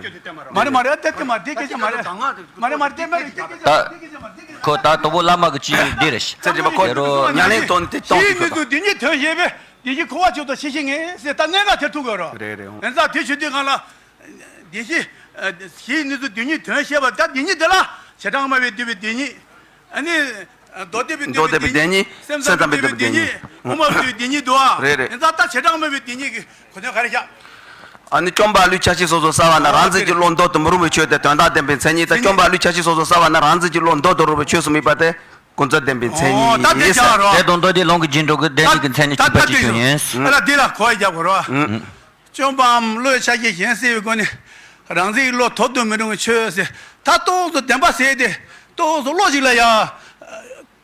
མ་རེད་མ་རེད་ད་ལྟ་མ་རེད། དེ་སྐད་ཆ་མ་རེད། མ་རེད་མ་རེད་དེ་མ་རེད། དེ་སྐད་ཆ་མ་རེད། དེ་སྐད་ཆ་མ་རེད། དེ་སྐད་ཆ་མ་རེད། དེ་སྐད་ཆ་མ་རེད། ད་ཁོ་ད་དོ་པོ་བླ་མ་གི་ཅི་འདི་རེད། ཚེ་རིང་པ་ཁོ་དེ་རུ་ཉ་ལེན་ཐོག་ནས་དེ་གཏོང་གི་ཡོད་ད། དེ་ཉིད་དོན་ཤེས་པས་དེ་བཞིན་འཁོར་བ་ཆོས་དང་ཤེས་བཞིན་ངེས་ཟེར་ད་གནད་འགག་དེར་ཐུག་དགོས་རོ། རེད་རེད། ཡིན་ཙང་དེ་ཆོས་དུས་གང་ལ། དེ་བཞིན་གཞིའི་གནས་ཚུལ་དེ་ཉིད་དོན་ཤེས་པ་ད་དེ་ཉིད་དེ་ལ་བྱེ་བྲག་སྨྲ་བས་བསྡུས་པའི་དེ་ཉིད། ཨ་ནི། མདོ་སྡེ་པའི་མདོ་སྡེ་པའི་བདེན་གཉིས། སེམས་ཙམ་པའི་བདེན་གཉིས། དབུ་མ་པའི་བདེན་གཉིས་འདུག་ཨ། རེད་རེད། ཡིན་ཙང་ད་བྱེ་བྲག་སྨྲ་བའི་བདེན་གཉིས་ཀྱི་གོ་དོན་ག་རེ་བཞག་ཨ་ནི་སྐྱོན་པ་ལུས་ཆ་ཤས་སོ་སོར་བསལ་བ་ན་རང་འཛིན་གྱི་བློ་འདོར་དུ་མི་རུང་བའི་ཆོས་དེ་དོན་དམ་བདེན་པའི་མཚན་ཉིད་དང་། སྐྱོན་པ་ལུས་ཆ་ཤས་སོ་སོར་བསལ་བ་ན་རང་འཛིན་གྱི་བློ་འདོར་དུ་རུང་བའི་ཆོས་སུ་དམིགས་པ་དེ་ཀུན་རྫོབ་བདེན་པའི་མཚན་ཉིད་ཡིན་ཟེར། དེ་དང་མདོ་སྡེ་ལུང་གི་རྗེས་འགྲོ་གི་བདེན་གཉིས་ཀྱི་མཚན་ཉིད་གཅིག་པ་གཅིག་གྱུར་ཡིན། ཨ་ལ་འདི་ལ་གོ་བ་རྒྱག་དགོས་རོ། སྐྱོན་པའམ་བློའི་ཆ་ཤས་གཞན་སེལ་བའི་སྒོ་ནས་རང་འཛིན་གྱི་བློ་དོར་དུ་མི་རུང་བའི་ཆོས་ཟེར། ད་ཏོག་ཙམ་བདེན་པ་ཟེར་ཏེ་ཏོག་ཙམ་བློ་ཞིག་ལ་ཡ།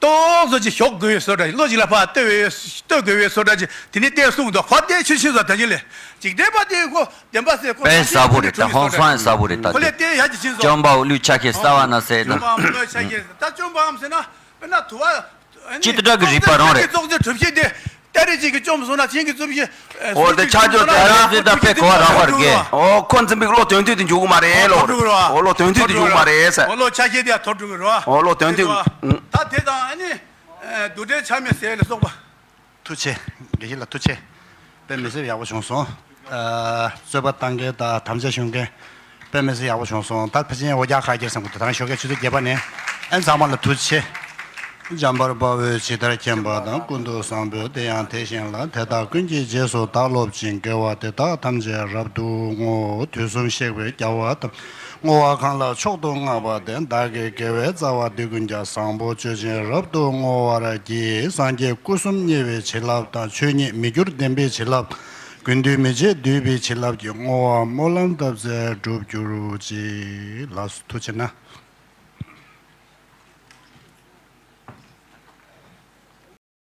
ཏོག་ཙམ་ཅིག་ཞོག་དགོས་པའི་བཟོ་འདྲ། བློ་ཞིག་ལ་ཕར་ལྟོས་པའི་ལྟོས་དགོས་པའི་བཟོ་འདྲ་ཅིག་དེ་ནས་བལྟས་གསུངས་འདུག་ཁོ་བལྟས་ཆོས་ཆོས་ཟེར་ད་ཅི་ལས་འཇིག་རྟེན་པ་དེ་ཁོ་བདེན་པ་ཟེར་ཁོ་དཔེ་གསལ་པོ་རེད་ད། ཧོན་སུན་གསལ་པོ་རེད་ད། ཁོ་ལས་བལྟས་ཡ་ཅིག་ཕྱིན་སོང་། སྐྱོན་པ་བློའི་ཆ་ཤས་གསལ་བ་ན་ཟེར་ད། སྐྱོན་པའམ་བློའི་ཆ་ཤས་ད་སྐྱོན་པའམ་ཟེར་ན། དཔེར་ན་དུ་བ། ཅི་ལྟར་གྱི་རིགས་པ་རང་རེད། ཙོག་ཙེ་གྲུབ་ཤེས་དེ། ཏ་རེ་གཅིག་གིས་བཅོམ་སོང་ན་གཞན་གྱིས་བཅོམ་ཤེས། འོ་དེ་ཆ་འཇོག་དེ་ལ་ཏ་རེ་གཅིག་དང་དཔེ་གོ་བ་རག་པར་དགོས། འོ་ཁོ་འཛིན་པའི་བློ་དོན་མཐུན་དུ་འཇུག་གི་མ་རེད་ལོ། འོ་བློ་དོན་མཐུན་དུ་འཇུག་གི་མ་རེད་ཟེར། འོ་བློ་ཆ་ཤས་དེ་ཡང་ཐོར་འགྲོ་གི་རེད་བ། འོ་བློ་དོན་མཐུན། ད་དེ་དང་ཨ་ནི། རྡུལ་ཕྲན་ཆ་མེད་ཟེར་ལ་སོགས་པ། ཐུགས་རྗེ་ཆེ། དགེ་བཤེས་ལགས་ཐུགས་རྗེ་ཆེ། དཔེ་མི་སྲིད་ཡག་པོ་བྱུང་སོང་། ཨ། རྩོད་པ་བཏང་མཁན་དང་དམ་བཅའ་ཞུ་མཁན། དཔེ་མི་སྲིད་ཡག་པོ་བྱུང་སོང་། ད་ཕལ་ཆེར་འོ་རྒྱག་ཁ་རྒྱག་བསམ་གི་འདུག་ད་ཞོགས་ཀས་ཆུ་ཚོད་བརྒྱད་པ་ནས། ཨ་ནི་ཚང་མ་ལ་ཐུགས་རྗེ་ཆེ། འཇམ་དཔལ་དཔའ་བོས་ཇི་ལྟར་མཁྱེན་པ་དང་། ཀུན་ཏུ་བཟང་པོས་དེ་ཡང་དེ་བཞིན་ལ། དེ་དག་ཀུན་གྱི་རྗེས་སུ་བདག་སློབ་ཅིང་། དགེ་བ་འདི་དག་ཐམས་ཅད་རབ་ཏུ་བསྔོ། དུས་གསུམ་གཤེགས་པའི་རྒྱལ་བ་དང་། བསྔོ་བ་གང་ལ་མཆོག་ཏུ་བསྔགས་པ་དེས། བདག་གི་དགེ་བའི་རྩ་བ་འདི་ཀུན་ཀྱང་། བཟང་པོ་སྤྱོད་ཕྱིར་རབ་ཏུ་བསྔོ་བར་བགྱི། སངས་རྒྱས་སྐུ་གསུམ་བརྙེས་པའི་བྱིན་རླབས་དང་། ཆོས་ཉིད་མི་འགྱུར་བདེན་པའི་བྱིན་རླབས། ཀུན་འདུས་མི་བརྗེད་འདུས་པའི་བྱིན་རླབས་ཀྱིས། བསྔོ་བ་སྨོན་ལམ་བཏབ་ཚད་འགྲུབ་གྱུར་ཅིག་ལགས་སོ། ཐུགས་རྗེ་གནང་།